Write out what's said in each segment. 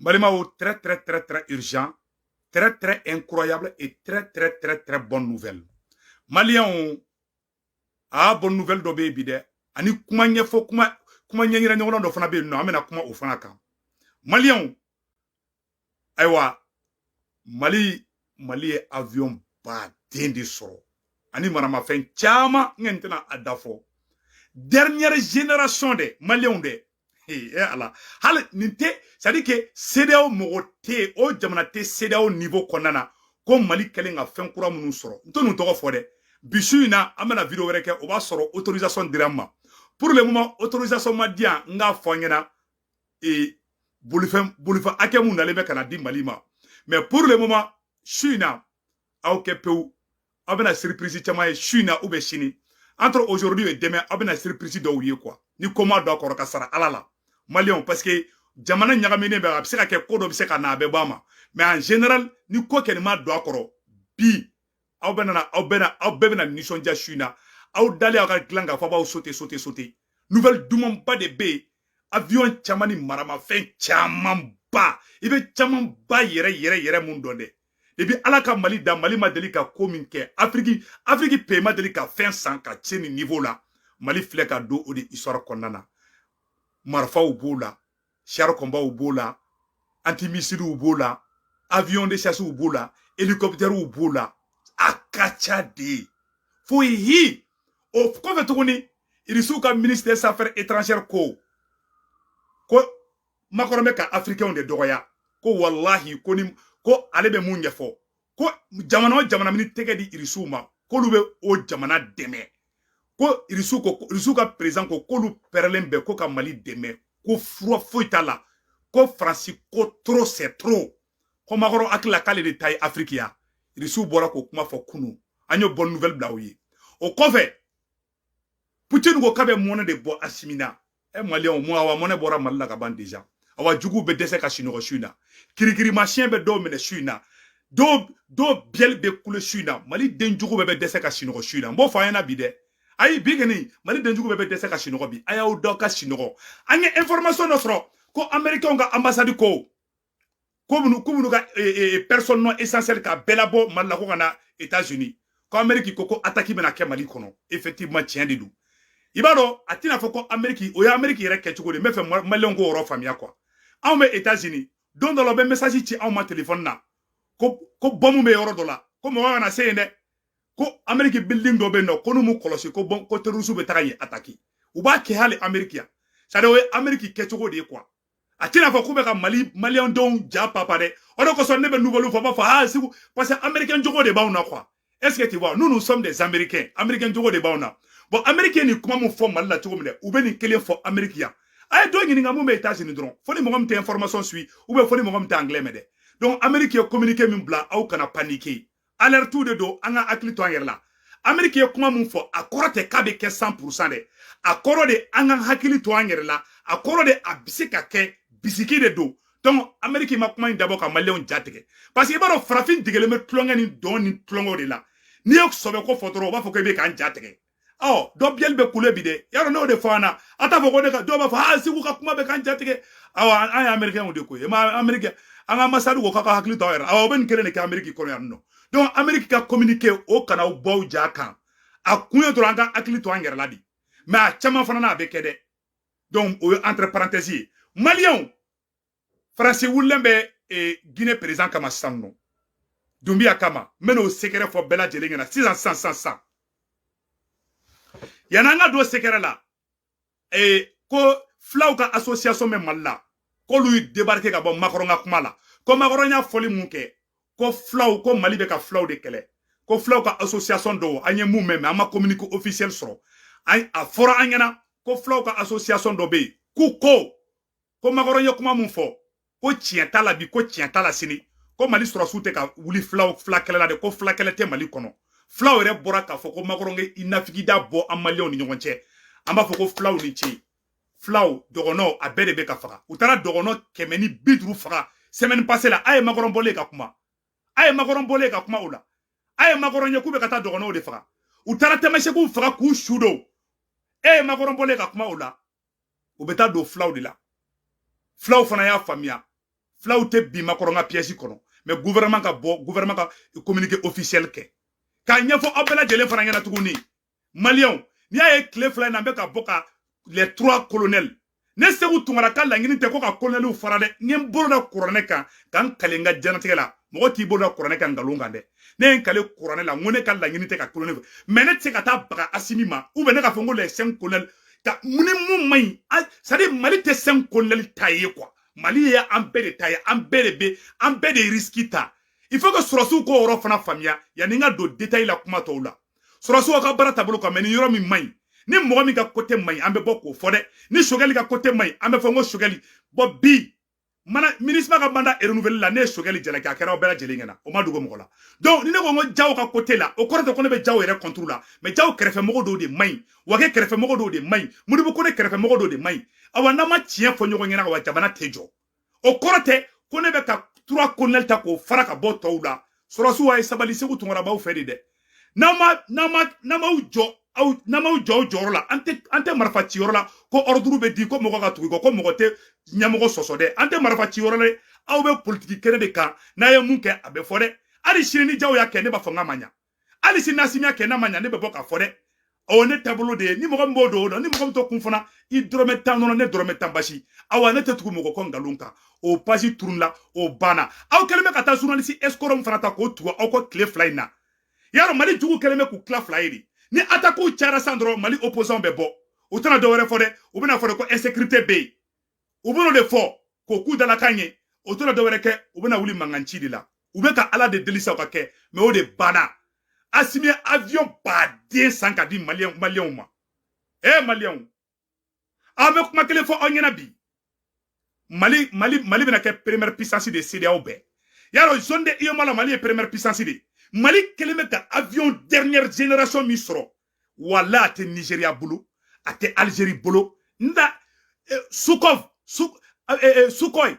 Balimaw, très très très très urgent, très très incroyable et très très très très bonne nouvelle. Maliyɛnw, a bonne nouvelle dɔ bɛ yen bi dɛ, ani kuma ɲɛfɔ, kuma kuma ɲɛɲira ɲɔgɔnna dɔ fana bɛ yen nɔ, an bɛna kuma o fana kan. Maliyɛnw, ayiwa, Mali ye avion baden de sɔrɔ ani maramafɛn caman. N kɔni tɛna a da fɔ, dernière génération dɛ, maliyɛnw dɛ. E ala, hali nin tɛ, c'est à dire que CEDEAO mɔgɔ tɛ yen, o jamana tɛ CEDEAO niveau kɔnɔna na ko Mali kɛlen ka fɛn kura minnu sɔrɔ. N tɛ ninnu tɔgɔ fɔ dɛ. Bi su in na, an bɛna vidéo wɛrɛ kɛ, o b'a sɔrɔ autorisation dira n ma. Pour le moment, autorisation ma di yan. N k'a fɔ an ɲɛna, bolifɛn hakɛ mun nalen bɛ ka na di Mali ma. Mais pour le moment, su in na, aw kɛ pewu, aw bɛna surprise caman ye su in na ou bien sini. Entre aujourd'hui et demain, aw bɛna surprise dɔw ye quoi, ni ko ma don a kɔrɔ ka sara ala la, maliyɛnw, parce que jamana ɲagaminen bɛ, a bɛ se ka kɛ ko dɔ bɛ se ka na, a bɛ bɔ a ma. Mais en général, ni ko kɛni ma don a kɔrɔ bi, aw bɛ na, aw bɛ na, aw bɛɛ bɛna nisɔndiya su in na. Aw dalen aw ka dilan kan fɔ b'aw sauter sauter sauter. Nouvelle dumanba de bɛ yen: avion caman ni maramafɛn camanba. I bɛ camanba yɛrɛ yɛrɛ yɛrɛ mun dɔn dɛ. Depuis ala ka Mali da, Mali ma deli ka ko min kɛ. Afiriki pays ma deli ka fɛn san ka se nin niveau la. Mali filɛ ka don o de histoire kɔnɔna na. Marifaw b'o la, char combatw b'o la, antimissilew b'o la, avion de chasse b'o la, hélicoptèrew b'o la. A ka ca de foyi hi. O kɔfɛ tuguni, Irisiw ka ministre des Affaires étrangères ko Macron bɛ ka Africains de dɔgɔya, ko walahi, ko ni ko ale bɛ mun ɲɛfɔ, ko jamana o jamana min tɛgɛ di Irisiw ma, k'olu bɛ o jamana dɛmɛ. Ko Irisiw ko, Irisiw ka président ko k'olu pɛrɛlen bɛ ko ka Mali dɛmɛ, ko fura foyi t'a la, ko Faransi ko trop c'est trop, ko Macron hakili la k'ale de ta ye Afiriki ya. Irisiw bɔra k'o kuma fɔ kunu, an ye bonne nouvelle bila u ye. O kɔfɛ, Poutine ko k'a bɛ mɔnɛ de bɔ Asimi na. Ɛ maliyɛnw, mu awa mɔnɛ bɔra Mali la ka ban déjà. Awa juguw bɛ dɛsɛ ka sunɔgɔ su in na, kirikirimasiyɛn bɛ dɔw minɛ su in na, dɔw biyɛli bɛ kule su in na. Mali den jugu bɛɛ bɛ dɛsɛ ka sunɔgɔ su in na. N b'o fɔ an ɲɛna bi dɛ. Ayi, bi kɔni, Mali den jugu bɛɛ bɛ dɛsɛ ka sunɔgɔ bi. A y'aw dɔ ka sunɔgɔ. An ye information dɔ sɔrɔ ko Américain ka ambassade ko minnu ka personne non essentielle ka bɛɛ labɔ Mali la ko ka na États-Unis, ko Amérique ko attaque bɛna kɛ Mali kɔnɔ. Effectivement, tiɲɛ de don. I b'a dɔn, a tɛna fɔ ko Amérique, o ye Amérique yɛrɛ kɛcogo de. N bɛ fɛ maliyɛnw k'o yɔrɔ faamuya quoi. Anw bɛ États-Unis, don dɔ la, u bɛ message ci anw ma téléphone na ko bombe bɛ yɔrɔ dɔ la, ko mɔgɔ kana se yen dɛ, ko Amérique building dɔ bɛ yen nɔ, ko n'u m'u kɔlɔsi, ko bon, ko terroriste bɛ taga yen attaquer. U b'a kɛ hali Amérique yan. C'est à dire, o ye Amérique kɛcogo de ye quoi. A tɛna fɔ k'u bɛ ka Mali maliyɛn denw ja papa dɛ. O de kosɔn ne bɛ nouvelle fɔ, n b'a fɔ ah Segu, parce que américain jogo de b'anw na quoi. Est ce que tu vois, nous, nous sommes des Américains, américain jogo de b'anw na. Bon, américain ni kuma mun fɔ Mali la cogo min dɛ, u bɛ nin kelen fɔ Amérique yan. A ye dɔ ɲininka mun bɛ États-Unis dɔrɔn, fo ni mɔgɔ min tɛ information suit ou bien fo ni mɔgɔ min tɛ anglais mɛn dɛ. Donc Amérique ye communiqué min bila, aw kana paniquer, alerte de don, an ka hakili to an yɛrɛ la. Amérique ye kuma mun fɔ, a kɔrɔ tɛ k'a bɛ kɛ 100% dɛ. A kɔrɔ de, an ka hakili to an yɛrɛ la. A kɔrɔ de, a bɛ se ka kɛ, bisiki de don. Donc Amérique ma kuma in dabɔ ka maliyɛnw ja tigɛ, parce que i b'a dɔn, farafin degelen bɛ tulonkɛ ni dɔn ni tulonkɛw de la. N'i ye sɔbɛ ko fɔ dɔrɔn, u b'a fɔ k'e bɛ k'an ja tigɛ. Ɔ dɔ biyɛli bɛ kule bi dɛ. Yarɔ, n'o de fɔ an na, a t'a fɔ ko ne ka dɔw b'a fɔ ah, Segu ka kuma bɛ k'an ja tigɛ. Awɔ, an ye américain de ko ye ma, américain, an ka ambassade ko k'aw ka hakili to aw yɛrɛ. Awɔ, o bɛ nin kelen de kɛ Amérique kɔnɔ yan nɔ. Donc Amérique ka communiqué, o kana aw bɔ aw ja kan. A kun ye dɔrɔn an ka hakili to an yɛrɛ la de. Mais a caman fana n'a bɛ kɛ dɛ. Donc o ye entre parenthèse ye. Maliyɛnw, Faransi wulilen bɛ Guinée président kama sisan nɔ, Doumbouya kama. N bɛ n'o secret fɔ bɛɛ lajɛlen ɲɛna sisan sisan sisan sisan. Yan'an ka don secret la, ko filaw ka association bɛ Mali la, k'olu ye débarquer ka bɔ Macron ka kuma la, ko Macron y'a fɔli mun kɛ, ko filaw, ko Mali bɛ ka filaw de kɛlɛ, ko filaw ka association dɔw, an ye mun mɛn, mais an ma communiqué officiel sɔrɔ. A fɔra an ɲɛna ko filaw ka association dɔ bɛ yen, k'u ko Macron ye kuma mun fɔ, ko tiɲɛ t'a la bi, ko tiɲɛ t'a la sini, ko Mali sɔrɔsiw tɛ ka wuli filaw, fila kɛlɛ la dɛ, ko fila kɛlɛ tɛ Mali kɔnɔ. Filaw yɛrɛ bɔra k'a fɔ ko Macron ye nafigida bɔ an maliyɛnw ni ɲɔgɔn cɛ. An b'a fɔ ko filaw ni ce, filaw dɔgɔnɔ, a bɛɛ de bɛ ka faga. U taara dɔgɔnɔ 150 faga semaine passée la. A ye Macron bɔlen ka kuma, a ye Macron bɔlen ka kuma o la, a ye Macron ye k'u bɛ ka taa dɔgɔnɔw de faga. U taara Tamasekuw faga k'u su don. E ye Macron bɔlen ka kuma o la. U bɛ taa don filaw de la. Filaw fana y'a faamuya. Filaw tɛ bin Macron ka piège kɔnɔ, mais gouvernement ka bɔ, gouvernement ka communiqué officiel kɛ k'a ɲɛfɔ aw bɛɛ lajɛlen fana ɲɛna tuguni. Maliyɛnw, n'i y'a ye tile 2 in na an bɛ ka bɔ ka les trois colonels, ne Segu Tunkara ka laɲini tɛ ko ka colonelw fara dɛ. N ye n bolo da kuranɛ kan ka n kale n ka diɲɛnatigɛ la, mɔgɔ t'i bolo da kuranɛ kan nkalon kan dɛ. Ne ye n kale kuranɛ la, n ko ne ka laɲini tɛ ka colonel, mais ne tɛ se ka taa baga Asimi ma ou bien ne ka fɔ n ko les cinq colonels ka ni mun man ɲi. C'est à dire, Mali tɛ cinq colonels ta ye quoi. Mali ye an bɛɛ de ta ye, an bɛɛ de bɛ, an bɛɛ de ye risque ta. Il faut que sɔrɔsiw k'o yɔrɔ fana faamuya yanni n ka don détail la kuma tɔw la. Sɔrɔsiw ka baara taabolo kan, mais ni yɔrɔ min man ɲi, ni mɔgɔ min ka côté man ɲi, an bɛ bɔ k'o fɔ dɛ. Ni Choguel ka côté man ɲi, an bɛ fɔ n ko Choguel bɔn bi mana MINUSMA ka mandat renouvelé la, ne ye Choguel jalaki, a kɛra aw bɛɛ lajɛlen ɲɛna, o ma dogo mɔgɔ la. Donc ni ne ko n ko Diaw ka côté la, o kɔrɔ tɛ ko ne bɛ Diaw yɛrɛ contre la, mais Diaw kɛrɛfɛmɔgɔ dɔw de man ɲi, Wage kɛrɛfɛmɔgɔ dɔw de man ɲi, Modibo Kone kɛrɛfɛmɔgɔ dɔw de man ɲi. Awa, n'an ma tiɲɛ fɔ ɲɔgɔn ɲɛna, wa jamana tɛ jɔ. O kɔrɔ tɛ ko ne bɛ ka trois colonel ta k'o fara ka bɔ tɔw la. Sɔrɔsiw, a ye sabali. Segu Tunkara b'aw fɛ de dɛ. N'aw m'aw jɔ, aw n'aw m'aw jɔ aw jɔyɔrɔ la, an tɛ marifa ci yɔrɔ la ko ordre bɛ di ko mɔgɔ ka tugu i kɔ, ko mɔgɔ tɛ ɲɛmɔgɔ sɔsɔ dɛ. An tɛ marifa ci yɔrɔ la dɛ. Aw bɛ politiki kɛnɛ de kan. N'a ye mun kɛ, a bɛ fɔ dɛ. Hali sini ni Jaw y'a kɛ, ne b'a fɔ n k'a ma ɲa. Hali sini n'Asimi y'a kɛ, n'a ma ɲa, ne bɛ bɔ k'a fɔ dɛ. Ɔ, ne taabolo de ye. Ni mɔgɔ min b'o dɔn, o dɔn. Ni mɔgɔ min t'o kun fana, i dɔrɔmɛ 10 dɔrɔn, ne dɔrɔmɛ 10 basi. Awa, ne tɛ tugu mɔgɔ kɔ nkalon kan. O page turun la, o banna. Aw kɛlen bɛ ka taa journaliste escroc min fana ta k'o tugu aw kɔ tile 2 in na, yarɔ Mali jugu kɛlen bɛ k'u tila fila ye de. Ni attaque cayara san dɔrɔn, Mali opposant bɛ bɔ, u tɛna dɔ wɛrɛ fɔ dɛ. U bɛna fɔ de ko insécurité bɛ yen. U bɛn'o de fɔ k'o k'u dalakan ye. O tɛna dɔ wɛrɛ kɛ, u bɛna wuli mankan ci de la. U bɛ ka Ala de deli sa o ka kɛ, mais o de banna. Asimi ye avion baden san ka di Maliyɛnw ma. Maliyɛnw, aw bɛ kuma kelen fɔ aw ɲɛna bi. Mali bɛna kɛ première puissance de CEDEAO bɛɛ. Yarɔ, zone de UEMOA la, Mali ye première puissance de. Mali kelen bɛ ka avion dernière génération min sɔrɔ, wala a tɛ Nigéria bolo, a tɛ Algérie bolo. Nta Sukhoi, Sukhoi,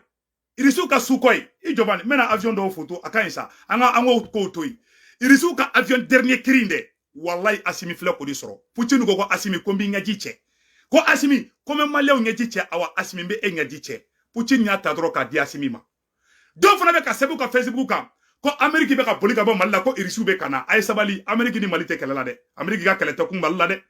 Irisiw ka Sukhoi, i jɔ bani, n bɛna avion dɔw photo, a ka ɲi sa. An k'o kow to yen. Irisiw ka avion dernier cri dɛ, wallahi, Asimi filɛ k'o de sɔrɔ. Poutine ko Asimi, ko n b'i ɲɛji cɛ. Ko Asimi, ko n bɛ Maliyɛnw ɲɛji cɛ. Awa, Asimi bɛ e ɲɛji cɛ. Poutine y'a ta dɔrɔn k'a di Asimi ma. Dɔw fana bɛ ka sɛbɛn u ka Facebook kan ko Amérique bɛ ka boli ka bɔ Mali la, ko Irisiw bɛ ka na. A ye sabali, Amérique ni Mali tɛ kɛlɛ la dɛ. Amérique ka kɛlɛ tɛ kun Mali la dɛ.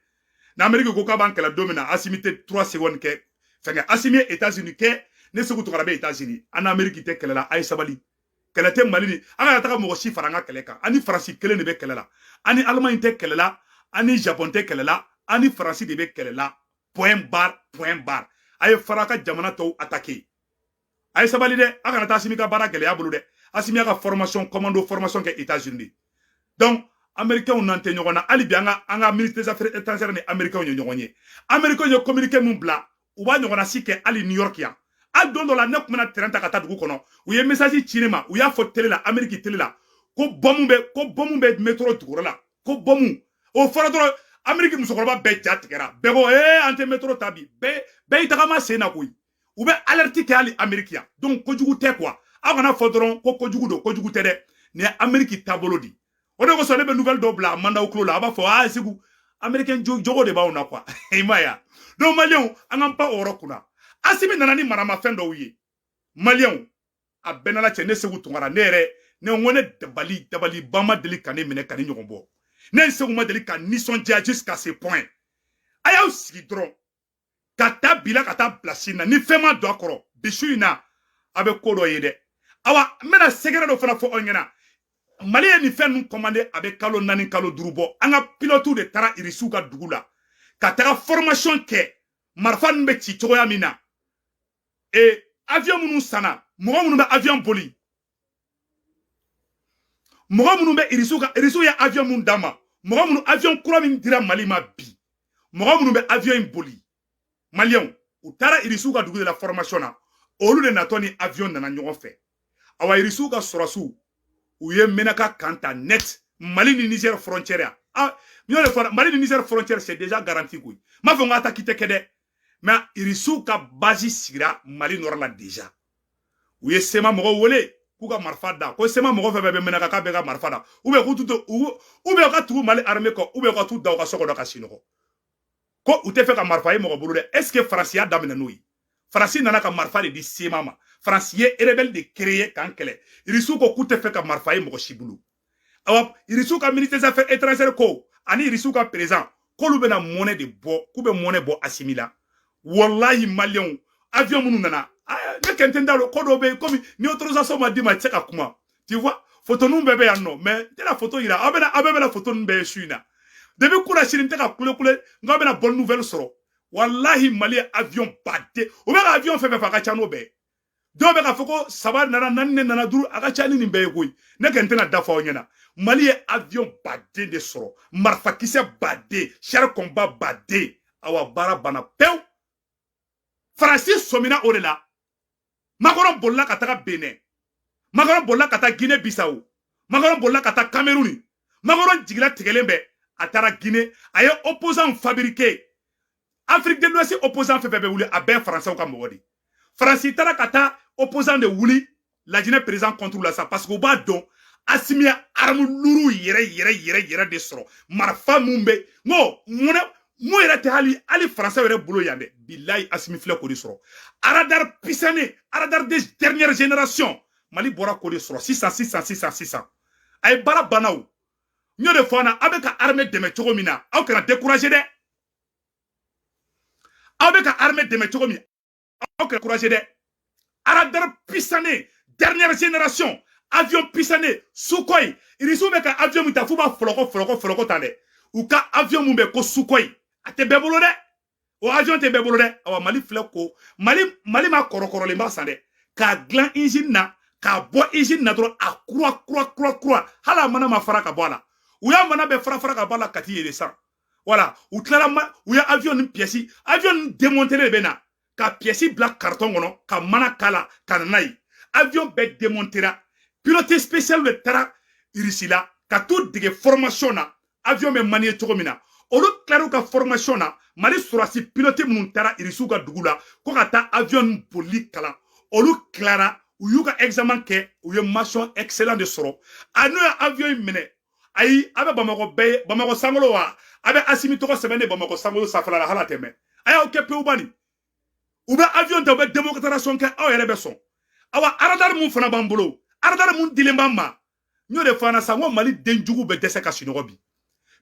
Ni Amérique ko k'a b'an kɛlɛ don min na, Asimi tɛ 3 secondes kɛ fɛnkɛ. Asimi ye États-Unis kɛ, ne Segu Tunkara bɛ États-Unis. An n'Amérique tɛ kɛlɛ la, a ye sabali. Kɛlɛ tɛ Mali ni an kana taga mɔgɔ si fara an ka kɛlɛ kan. An ni Faransi kelen de bɛ kɛlɛ la. An ni Allemagne tɛ kɛlɛ la, an ni Japon tɛ kɛlɛ la, an ni Faransi de bɛ kɛlɛ la, point barre, point barre. A ye fara ka jamana tɔw attaquer. A ye sabali dɛ, a kana taa Asimi ka baara gɛlɛya bolo dɛ. Asimi y'a ka formation, commando formation kɛ États-Unis de. Donc Américains n'an tɛ ɲɔgɔn na. Hali bi an ka ministre des Affaires étrangères ni Américains ye ɲɔgɔn ye. Américains ye communiqué mun bila, u b'a ɲɔgɔnna si kɛ hali New York yan. Hali don dɔ la, ne tun bɛna train ta ka taa dugu kɔnɔ, u ye message ci ne ma, u y'a fɔ télé la, Amérique télé la, ko bombe bɛ métro jukɔrɔ la, ko bombe. O fɔra dɔrɔn, Amérique musokɔrɔba bɛɛ ja tigɛra. Bɛɛ ko ee, an tɛ métro ta bi. Bɛɛ bɛɛ y'i tagama sen na koyi. U bɛ alerte kɛ hali Amérique yan. Donc kojugu tɛ quoi. Aw kana fɔ dɔrɔn ko kojugu don. Kojugu tɛ dɛ, nin ye Amérique taabolo di. O de kosɔn ne bɛ nouvelle dɔw bila a mandaw tulo la, a b'a fɔ aa, Segu, Américain jogo de b'anw na quoi. I m'a ye wa? Donc Maliyɛnw, an k'an pan o yɔrɔ kunna. Asimi nana ni maramafɛn dɔw ye. Maliyɛnw, a bɛɛ n'Ala cɛ, ne Segu Tunkara, ne yɛrɛ ne ko ne dabali ba ma deli ka ne minɛ ka ne ɲɔgɔn bɔ. Ne Segu ma deli ka nisɔndiya jusqu'à ce point. A y'aw sigi dɔrɔn ka taa bila ka taa bila sini na, ni fɛn ma don a kɔrɔ bi su in na, a bɛ ko dɔ ye dɛ. Awa, n bɛna secret dɔ fana fɔ aw ɲɛna. Mali ye nin fɛn ninnu commandé, a bɛ kalo 4, kalo 5 bɔ. An ka pilote de taara Irisiw ka dugu la ka taga formation kɛ marifa ninnu bɛ ci cogoya min na. E avion minnu sanna, mɔgɔ minnu bɛ avion boli, mɔgɔ minnu bɛ Irisiw ka, Irisiw ye avion minnu d'a ma, mɔgɔ minnu, avion kura min dira Mali ma bi, mɔgɔ minnu bɛ avion in boli, Maliyɛnw, u taara Irisiw ka dugu de la formation na. Olu de natɔ ni avion nana ɲɔgɔn fɛ. Awa, Irisiw ka sɔrɔsiw, u ye Menaka kan ta net, Mali ni Niger frontière yan. Ah, n y'o de fɔ, Mali ni Niger frontière, c'est déjà garanti koyi. N m'a fɔ n ko attaque tɛ kɛ dɛ, mais Irisiw ka base sigira Mali nord la déjà. U ye CMA mɔgɔw wele k'u ka marifa da, ko CMA mɔgɔ fɛn fɛn bɛ Menaka, k'a bɛɛ ka marifa da, ou bien k'u t'u ou bien u ka tugu Mali armée kɔ, ou bien u ka t'u da u ka so kɔnɔ ka sunɔgɔ, ko u tɛ fɛ ka marifa ye mɔgɔ bolo dɛ. Est ce que Faransi y'a daminɛ n'o ye? Faransi nana ka marifa de di CMA ma. Faransi ye rebelle de créer k'an kɛlɛ. Irisiw ko k'u tɛ fɛ ka marifa ye mɔgɔ si bolo. Awa, Irisiw ka ministre des Affaires étrangères ko ani Irisiw ka président k'olu bɛna mɔnɛ de bɔ, k'u bɛ mɔnɛ bɔ Asimi la. Wallahi, Maliyɛnw, avion minnu nana, ne kɛn tɛ n da don ko dɔw bɛ yen, komi ni autorisation ma d'i ma, i tɛ se ka kuma, tu vois. Photo ninnu bɛɛ bɛ yan nɔ, mais n tɛna photo yira aw. Bɛna, aw bɛɛ bɛna photo ninnu bɛɛ ye su in na. Depuis kura sini, n tɛ ka kule kule, n k'aw bɛna bonne nouvelle sɔrɔ. Wallahi, Mali ye avion baden, u bɛ ka avion fɛn fɛn fɔ, a ka ca n'o bɛɛ ye. Dɔw bɛ k'a fɔ ko saba nana, naani ne nana, duuru, a ka ca ni nin bɛɛ ye koyi. Ne kɔni tɛna da fɔ aw ɲɛna. Mali ye avion baden de sɔrɔ, marifakisɛ baden, char combat baden. Awa, baara banna pewu. Faransi sɔmina o de la. Macron bolila ka taga Benin, Macron bolila ka taa Guinée Bissau, Macron bolila ka taa Cameroun. Macron jigila tigɛlen bɛ, a taara Guinée, a ye opposant fabriqué. Afrique de l'Ouest opposant fɛn fɛn bɛ wuli, a bɛɛ Faransɛw ka mɔgɔ de. Faransi taara ka taa opposant de wuli Lajinɛ président contre la sa, parce que u b'a dɔn Asimi ye arme lourde yɛrɛ yɛrɛ yɛrɛ yɛrɛ de sɔrɔ, marifa mun bɛ n ko mun mun yɛrɛ tɛ hali Faransɛw yɛrɛ bolo yan dɛ. Bilayi, Asimi filɛ k'o de sɔrɔ, radar puissant, radar de dernière génération. Mali bɔra k'o de sɔrɔ sisan sisan sisan sisan. A ye baara banna. O n y'o de fɔ an na, aw bɛ ka armée dɛmɛ cogo min na, aw kana décourager dɛ. Aw bɛ ka armée dɛmɛ cogo min, aw kana décourager dɛ. Radar puissant, dernière génération, avion puissant, Sukhoi. Irisiw bɛ ka avion min ta f'u b'a fɔlɔkɔ fɔlɔkɔ fɔlɔkɔ tan dɛ. U ka avion mun bɛ ko Sukhoi, a tɛ bɛɛ bolo dɛ, o avion tɛ bɛɛ bolo dɛ. Awa, Mali filɛ ko Mali ma kɔrɔkɔrɔlenba san dɛ, k'a dilan usine na, k'a bɔ usine na dɔrɔn, a kura kura kura kura, hali a mana ma fara ka bɔ a la. U y'a mana bɛɛ fara fara ka bɔ a la ka t'i yɛlɛ san. Wala u tilara ma, u ye avion ni pièce, avion ni démonté de bɛ na ka pièce bila carton kɔnɔ, ka mana k'a la ka na n'a ye. Avion bɛɛ démontera, pilote spécial de taara Irisi la ka t'u dege formation na, avion bɛ manier cogo min na. Olu tilar'u ka formation na. Mali sɔrɔsi pilote minnu taara Irisiw ka dugu la ko ka taa avion ni bolili kalan, olu tilara, u y'u ka examen kɛ, u ye mention excellent de sɔrɔ. A n'u ye avion in minɛ, ayi, a bɛ Bamakɔ bɛɛ ye, Bamakɔ sankolo wa, a bɛ Asimi tɔgɔ sɛbɛn ne Bamakɔ sankolo sanfɛla la, hali a tɛ mɛn. A y'aw kɛ pewu bani. U bɛ avion ta, u bɛ démonstration kɛ, aw yɛrɛ bɛ sɔn. Awa, radar mun fana b'an bolo, radar mun dilen b'an ma, n y'o de fɔ an na sa, n ko Mali denjugu bɛ dɛsɛ ka sunɔgɔ bi.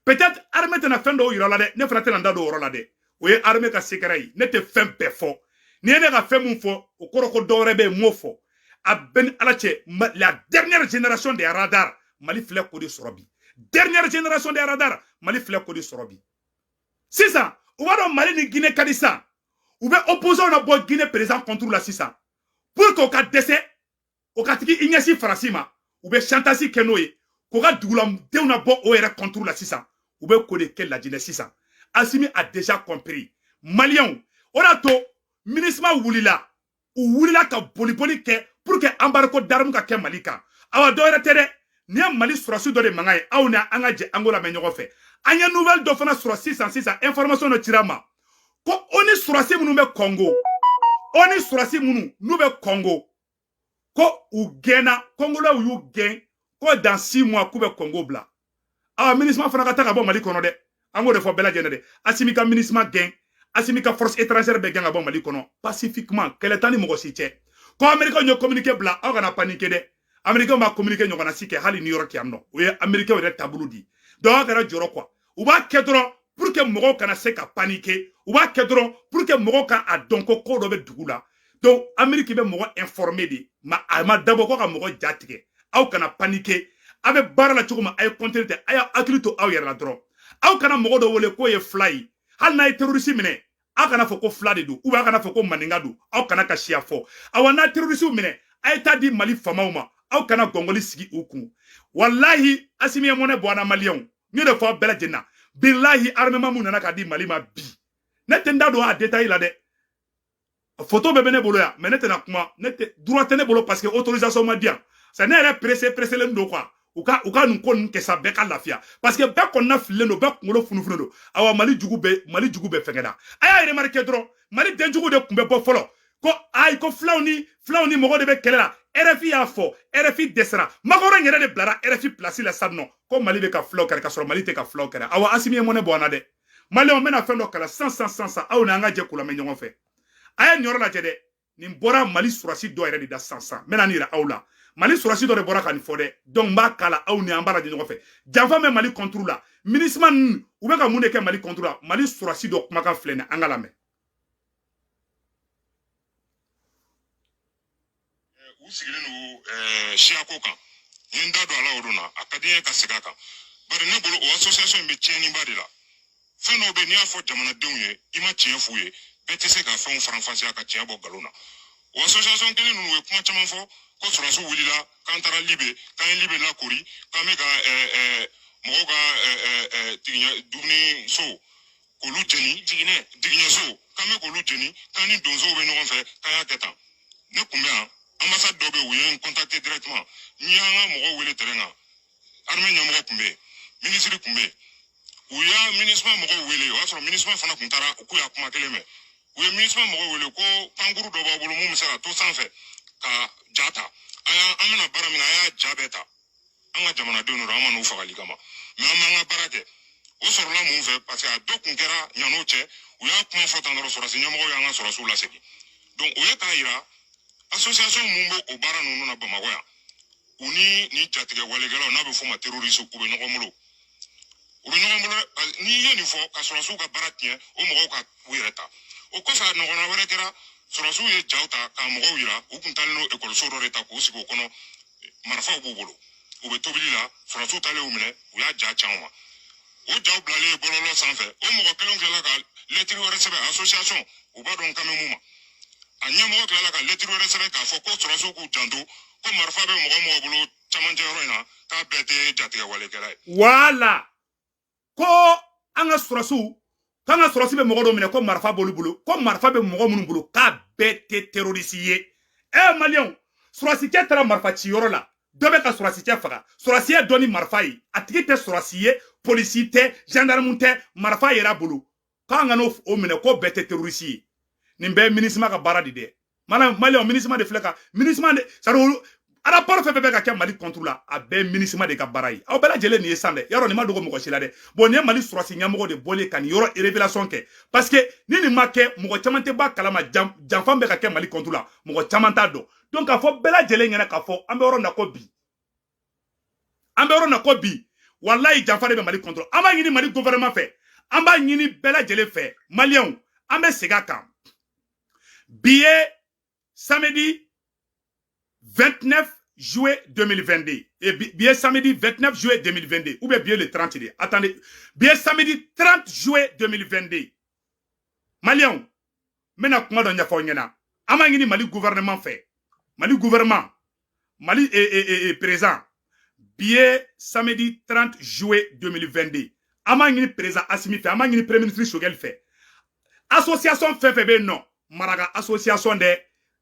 Peut-être armée tɛna fɛn dɔw yira la dɛ, ne fana tɛna n da don o yɔrɔ la dɛ, o ye armée ka secret ye. Ne tɛ fɛn bɛɛ fɔ. N'i ye ne ka fɛn mun fɔ, o kɔrɔ ko dɔwɛrɛ bɛ yen n m'o fɔ. A bɛɛ ni Ala cɛ, la dernière génération des radars, Mali filɛ k'o de sɔrɔ bi. Dernière génération des radars, Mali filɛ k'o de sɔrɔ bi. Sisan u b'a dɔn Mali ni Guinée ka di sisan, u bɛ opposant na bɔ Guinée président contre la sisan pour que o ka dɛsɛ, o ka tigi i ɲɛsin Faransi ma. U bɛ chantage kɛ n'o ye k'o ka duguladenw na bɔ o yɛrɛ contre la sisan. U bɛ k'o de kɛ Lajinɛ sisan. Asimi a déjà compris, Maliyɛnw. O de y'a to MINUSMA wulila, u wulila ka boliboli kɛ pour que embargo d'armes ka kɛ Mali kan. Awa, dɔ wɛrɛ tɛ dɛ, nin ye Mali sɔrɔsi dɔ de mankan ye. Aw ni an ka jɛ an k'o lamɛn ɲɔgɔn fɛ. An ye nouvelle dɔ fana sɔrɔ sisan sisan, information dɔ cira ma ko ONU sɔrɔsi minnu bɛ Congo, ONU sɔrɔsi minnu n'u bɛ Congo, ko u gɛnna, Congolais y'u gɛn, ko dans 6 mois k'u bɛ Congo bila. Awa, MINUSMA fana ka taa ka bɔ Mali kɔnɔ dɛ. An k'o de fɔ bɛɛ lajɛlen dɛ. Asimi ka MINUSMA gɛn, Asimi ka force étrangère bɛ gɛn ka bɔ Mali kɔnɔ pacifiquement, kɛlɛ tan ni mɔgɔ si cɛ. Ko Américain ye communiqué bila, aw kana paniquer dɛ. Américain b'a communiqué ɲɔgɔnna si kɛ hali New York yan nɔ. O ye Américain yɛrɛ taabolo di. Donc aw kana jɔrɔ quoi. U b'a kɛ dɔrɔn pour que mɔgɔw kana se ka paniquer, u b'a kɛ dɔrɔn pour que mɔgɔw ka a dɔn ko ko dɔ bɛ dugu la. Donc Amérique bɛ mɔgɔ informer de ma, a ma dabɔ ko ka mɔgɔ ja tigɛ. Aw kana paniquer. A bɛ baara la cogo min, a ye continuer tɛ, a y'a hakili to aw yɛrɛ la dɔrɔn. Aw kana mɔgɔ dɔ wele k'o ye fila ye. Hali n'a ye terroriste minɛ, aw kana fɔ ko fila de don, ou bien aw kana fɔ ko maninka don. Aw kana ka siya fɔ. Awa, n'a terroriste minɛ, a ye taa di Mali famaw ma. Aw kana gɔngɔli sigi u kun. Walahi, Asimi ye mɔnɛ bɔ an na. Maliyɛnw, n y'o de fɔ aw bɛɛ lajɛlen na. Bilahi, armement mun nana ka di Mali ma bi, ne tɛ n da don a détail la dɛ. Photo bɛɛ bɛ ne bolo yan, mais ne tɛna kuma, ne tɛ droit tɛ ne bolo, parce que autorisation ma di yan. C'est ne yɛrɛ pressé pressé don quoi. U ka nin ko ninnu kɛ sa, bɛɛ ka lafiya, parce que bɛɛ kɔnɔna fililen don, bɛɛ kunkolo funufunu don. Awa, Mali jugu bɛ fɛngɛ la. A y'a remarqué dɔrɔn, Mali denjugu de tun bɛ bɔ fɔlɔ ko ayi, ko filaw ni mɔgɔ de bɛ kɛlɛ la. RFI y'a fɔ, RFI dɛsɛra. Macron yɛrɛ de bilara RFI place la sisan nɔ, ko Mali bɛ ka filaw kɛlɛ, ka sɔrɔ Mali tɛ ka filaw kɛlɛ. Awa, Asimi ye mɔnɛ bɔ an na dɛ. Maliyɛnw, n bɛna fɛn dɔ kalan sisan sisan sisan sisan, aw ni an ka jɛ k'o lamɛn ɲɔgɔn fɛ. A ye nin yɔrɔ lajɛ dɛ. Nin bɔra Mali sɔrɔdasi dɔ yɛrɛ de da sisan sisan. N bɛna nin yira aw la. Mali sɔrɔdasi dɔ de bɔra ka nin fɔ dɛ. Donc n b'a kala aw ni an b'a lajɛ ɲɔgɔn fɛ. Janfa bɛ Mali contre la. MINUSMA ninnu u bɛ ka mun de kɛ Mali contre la? Mali sɔrɔdasi dɔ kumakan filɛ nin, an ka lamɛn. U sigilen don siyako kan. N ye n da don a la o don na, a ka di n ye ka segin a kan. Bari ne bolo o association in bɛ tiɲɛniba de la. Fɛn dɔw bɛ yen, n'i y'a fɔ jamanadenw ye, i ma tiɲɛ f'u ye, bɛɛ tɛ se ka fɛnw faranfasiya ka tiɲɛ bɔ nkalon na. O association kelen ninnu, u ye kuma caman fɔ ko sɔrɔdasiw wulila k'an taara Libe, k'an ye Libe lakori, k'an bɛ ka mɔgɔw ka tigiɲɛ dumuni so k'olu jeni, jiginɛso k'an bɛ k'olu jeni, k'an ni donsow bɛ ɲɔgɔn fɛ, k'an y'a kɛ tan. Ne kun bɛ yan, ambassade dɔ bɛ yen, u ye n contacter directement. N y'an ka mɔgɔw wele terrain kan, armée ɲɛmɔgɔ kun bɛ yen, ministre kun bɛ yen. U y'a MINUSMA mɔgɔw wele, o y'a sɔrɔ MINUSMA fana kun taara, k'u y'a kuma kelen mɛn. U ye MINUSMA mɔgɔw wele ko pankuru dɔ b'aw bolo mun bɛ se ka to sanfɛ ka ja ta. A y'an, an bɛna baara min kɛ, a y'a ja bɛɛ ta. An ka jamanadenw don, an ma n'u fagali kama, mɛ an b'an ka baara kɛ. O sɔrɔla mun fɛ? Parce que a dɔ kun kɛra ɲan'o cɛ, u y'a kuma fɔ tan dɔrɔn, sɔrɔdasi ɲɛmɔgɔw y'an ka sɔrɔdasiw lasegin. Donc o ye k'a yira association mun b'o o baara ninnu na Bamakɔ yan, u ni nin jatigɛ walekɛlaw, n'a bɛ f'o ma terroriste, u bɛ ɲɔgɔn bolo. U bɛ ɲɔgɔn bolo. N'i ye nin fɔ ka sɔrɔdasiw ka baara tiɲɛ, o mɔgɔw ka u yɛrɛ ta. O kɔfɛ, a ɲɔgɔnna wɛrɛ kɛra, sɔrɔdasiw ye jaw ta ka mɔgɔw yira, u kun taalen don ekɔliso dɔ de ta k'u sigi o kɔnɔ, marifaw b'u bolo, u bɛ tobili la. Sɔrɔdasiw taalen u minɛ, u y'a ja ci anw ma. O jaw bilalen bɔlɔlɔ sanfɛ, o mɔgɔ kelen tilala ka lɛtiri wɛrɛ sɛbɛn association, u b'a dɔn kan bɛ mun ma. A ɲɛmɔgɔ tilala ka lɛtiri wɛrɛ sɛbɛn k'a fɔ ko sɔrɔdasiw k'u janto, ko marifa bɛ mɔgɔ mɔgɔ bolo camancɛ yɔrɔ in na, k'a bɛɛ tɛ jatigɛ walekɛla ye. Wala ko an ka sɔrɔdasiw, k'an ka sɔrɔdasi bɛ mɔgɔ dɔ minɛ ko marifa b'olu bolo, ko marifa bɛ mɔgɔ minnu bolo k'a bɛɛ tɛ terroriste ye. Maliyɛnw, sɔrɔdasikɛ taara marifa ci yɔrɔ la, dɔ bɛ ka sɔrɔdasikɛ faga, sɔrɔdasi ye dɔ ni marifa ye, a tigi tɛ sɔrɔdasi ye, polisi tɛ, gendarme tɛ, marifa yɛrɛ bolo, k'an ka n'o minɛ ko bɛɛ tɛ terroriste ye. Nin bɛɛ ye MINUSMA ka baara de dɛ. Maliyɛnw, MINUSMA de filɛ ka MINUSMA de, c'est à dire rapport fɛn fɛn bɛ ka kɛ Mali contre la, a bɛɛ ye MINUSMA de ka baara ye. Aw bɛɛ lajɛlen nin ye san dɛ, yarɔ nin ma dogo mɔgɔ si la dɛ. Bon, nin ye Mali sɔrɔdasi ɲɛmɔgɔ de bɔlen ka nin yɔrɔ révélation kɛ, parce que ni nin ma kɛ, mɔgɔ caman tɛ b'a kalama janfa bɛ ka kɛ Mali contre la, mɔgɔ caman t'a dɔn. Donc k'a fɔ bɛɛ lajɛlen ɲɛna k'a fɔ an bɛ yɔrɔ na ko bi, an bɛ yɔrɔ na ko bi, walayi janfa de bɛ Mali contre. An b'a ɲini Mali gouvernement fɛ, an b'a ɲini bɛɛ lajɛlen fɛ, maliyɛnw, an bɛ segin a kan. Bi ye samedi 29 juillet 2022. Et bi ye samedi 29 juillet 2022 ou bien bi ye le 30 de. Attendez, bi ye samedi 30 juillet 2022. Maliyɛnw, n bɛna kuma dɔ ɲɛfɔ aw ɲɛna. An b'a ɲini Mali gouvernement fɛ, Mali gouvernement, Mali président, bi ye samedi 30 juillet 2022. An b'a ɲini président Assimi fɛ, an b'a ɲini premier ministre Choguel fɛ. Association fɛn fɛn bɛ yen nɔ, Maraka association dɛ,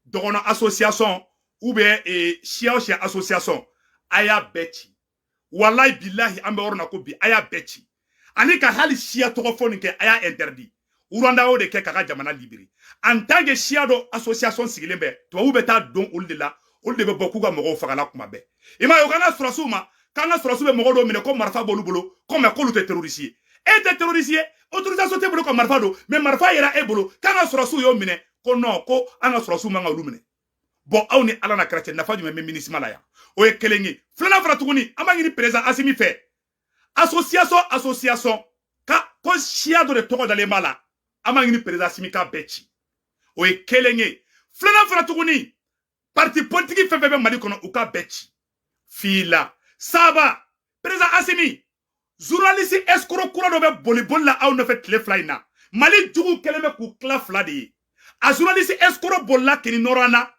Dɔgɔnɔ association ou bien siya o siya association, a y'a bɛɛ ci. Walayi bilahi, an bɛ yɔrɔ na ko bi, a y'a bɛɛ ci. Ani ka hali siya tɔgɔ fɔ nin kɛ, a y'a interdit. Rwanda y'o de kɛ k'a ka jamana libéré. En tant que siya dɔ association sigilen bɛ, tubabuw bɛ taa don olu de la, olu de bɛ bɔ k'u ka mɔgɔw fagala kuma bɛɛ. I m'a ye, o k'an ka sɔrɔdasiw ma, k'an ka sɔrɔdasiw bɛ mɔgɔ dɔw minɛ ko marifa b'olu bolo, ko mɛ k'olu tɛ terroriste ye. E tɛ terroriste ye, autorisation t'e bolo ka marifa don, mais marifa yera e bolo, k'an ka sɔrɔdasiw y'o minɛ, ko non, ko an ka sɔrɔdasiw man ka olu minɛ. Bon, aw ni Ala na kɛra cɛ, nafa jumɛn bɛ MINUSMA la yan? O ye kelen ye. Filanan fana tuguni, an b'a ɲini président Assimi fɛ, association ka ko siya dɔ de tɔgɔ dalen b'a la, an b'a ɲini président Assimi k'a bɛɛ ci. O ye kelen ye. Filanan fana tuguni, parti politique fɛn fɛn bɛ Mali kɔnɔ, u k'a bɛɛ ci. Fila saba, président Assimi, journaliste escroc kura dɔ bɛ boli boli la aw nɔfɛ tile fila in na. Mali jugu kɛlen bɛ k'u tila fila de ye. A journaliste escroc bolila kini nɔrɔ na,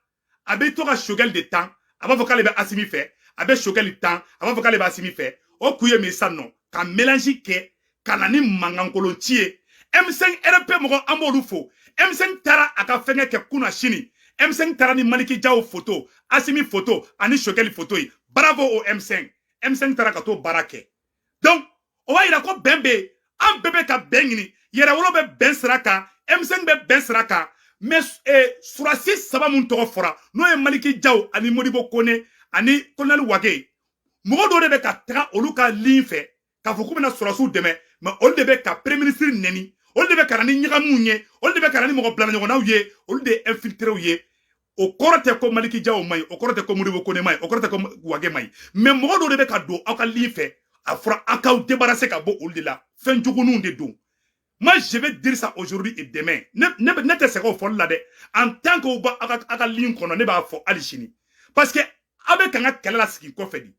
a bɛ to ka Choguel de tan, a b'a fɔ k'ale bɛ Assimi fɛ, a bɛ Choguel tan, a b'a fɔ k'ale bɛ Assimi fɛ. O kun ye min sisan nɔ, ka mélange kɛ ka na ni mankankolon ci ye. M5 RP mɔgɔ, an b'olu fo. M5 taara a ka fɛngɛ kɛ kunna sini. M5 taara ni Maliki Jaw photo, Assimi photo ani Choguel photo ye. Bravo au M5. M5 taara ka t'o baara kɛ. Donc o b'a yira ko bɛn bɛ yen, an bɛɛ bɛ ka bɛn ɲini. Yɛrɛwolo bɛ bɛn sira kan, M5 bɛ bɛn sira kan. Mais surasi saba mun tɔgɔ fɔra, n'o ye Maliki Jaw ani Modibo Kone ani Colonel Wage, mɔgɔ dɔw de bɛ ka taga olu ka ligne fɛ k'a fɔ k'u bɛna sɔrɔsiw dɛmɛ, mais olu de bɛ ka premier ministre nɛni, olu de bɛ ka na ni ɲagamuw ye, olu de bɛ ka na ni mɔgɔ bila ɲɔgɔnnaw ye, olu de ye infiltréw ye. O kɔrɔ tɛ ko Maliki Jaw man ɲi, o kɔrɔ tɛ ko Modibo Kone man ɲi, o kɔrɔ tɛ ko Wage man ɲi, mais mɔgɔ dɔw de bɛ ka don aw ka ligne fɛ. A fɔra aw k'aw débarrasser ka bɔ olu de la, fɛn juguninw de don. Moi, je vais dire ça aujourd'hui et demain. Ne tɛ sɛgɛn o fɔli la dɛ. En tant que u b'a aw ka ligne kɔnɔ, ne b'a fɔ hali sini, parce que aw bɛ ka n ka kɛlɛ lasigi kɔfɛ de.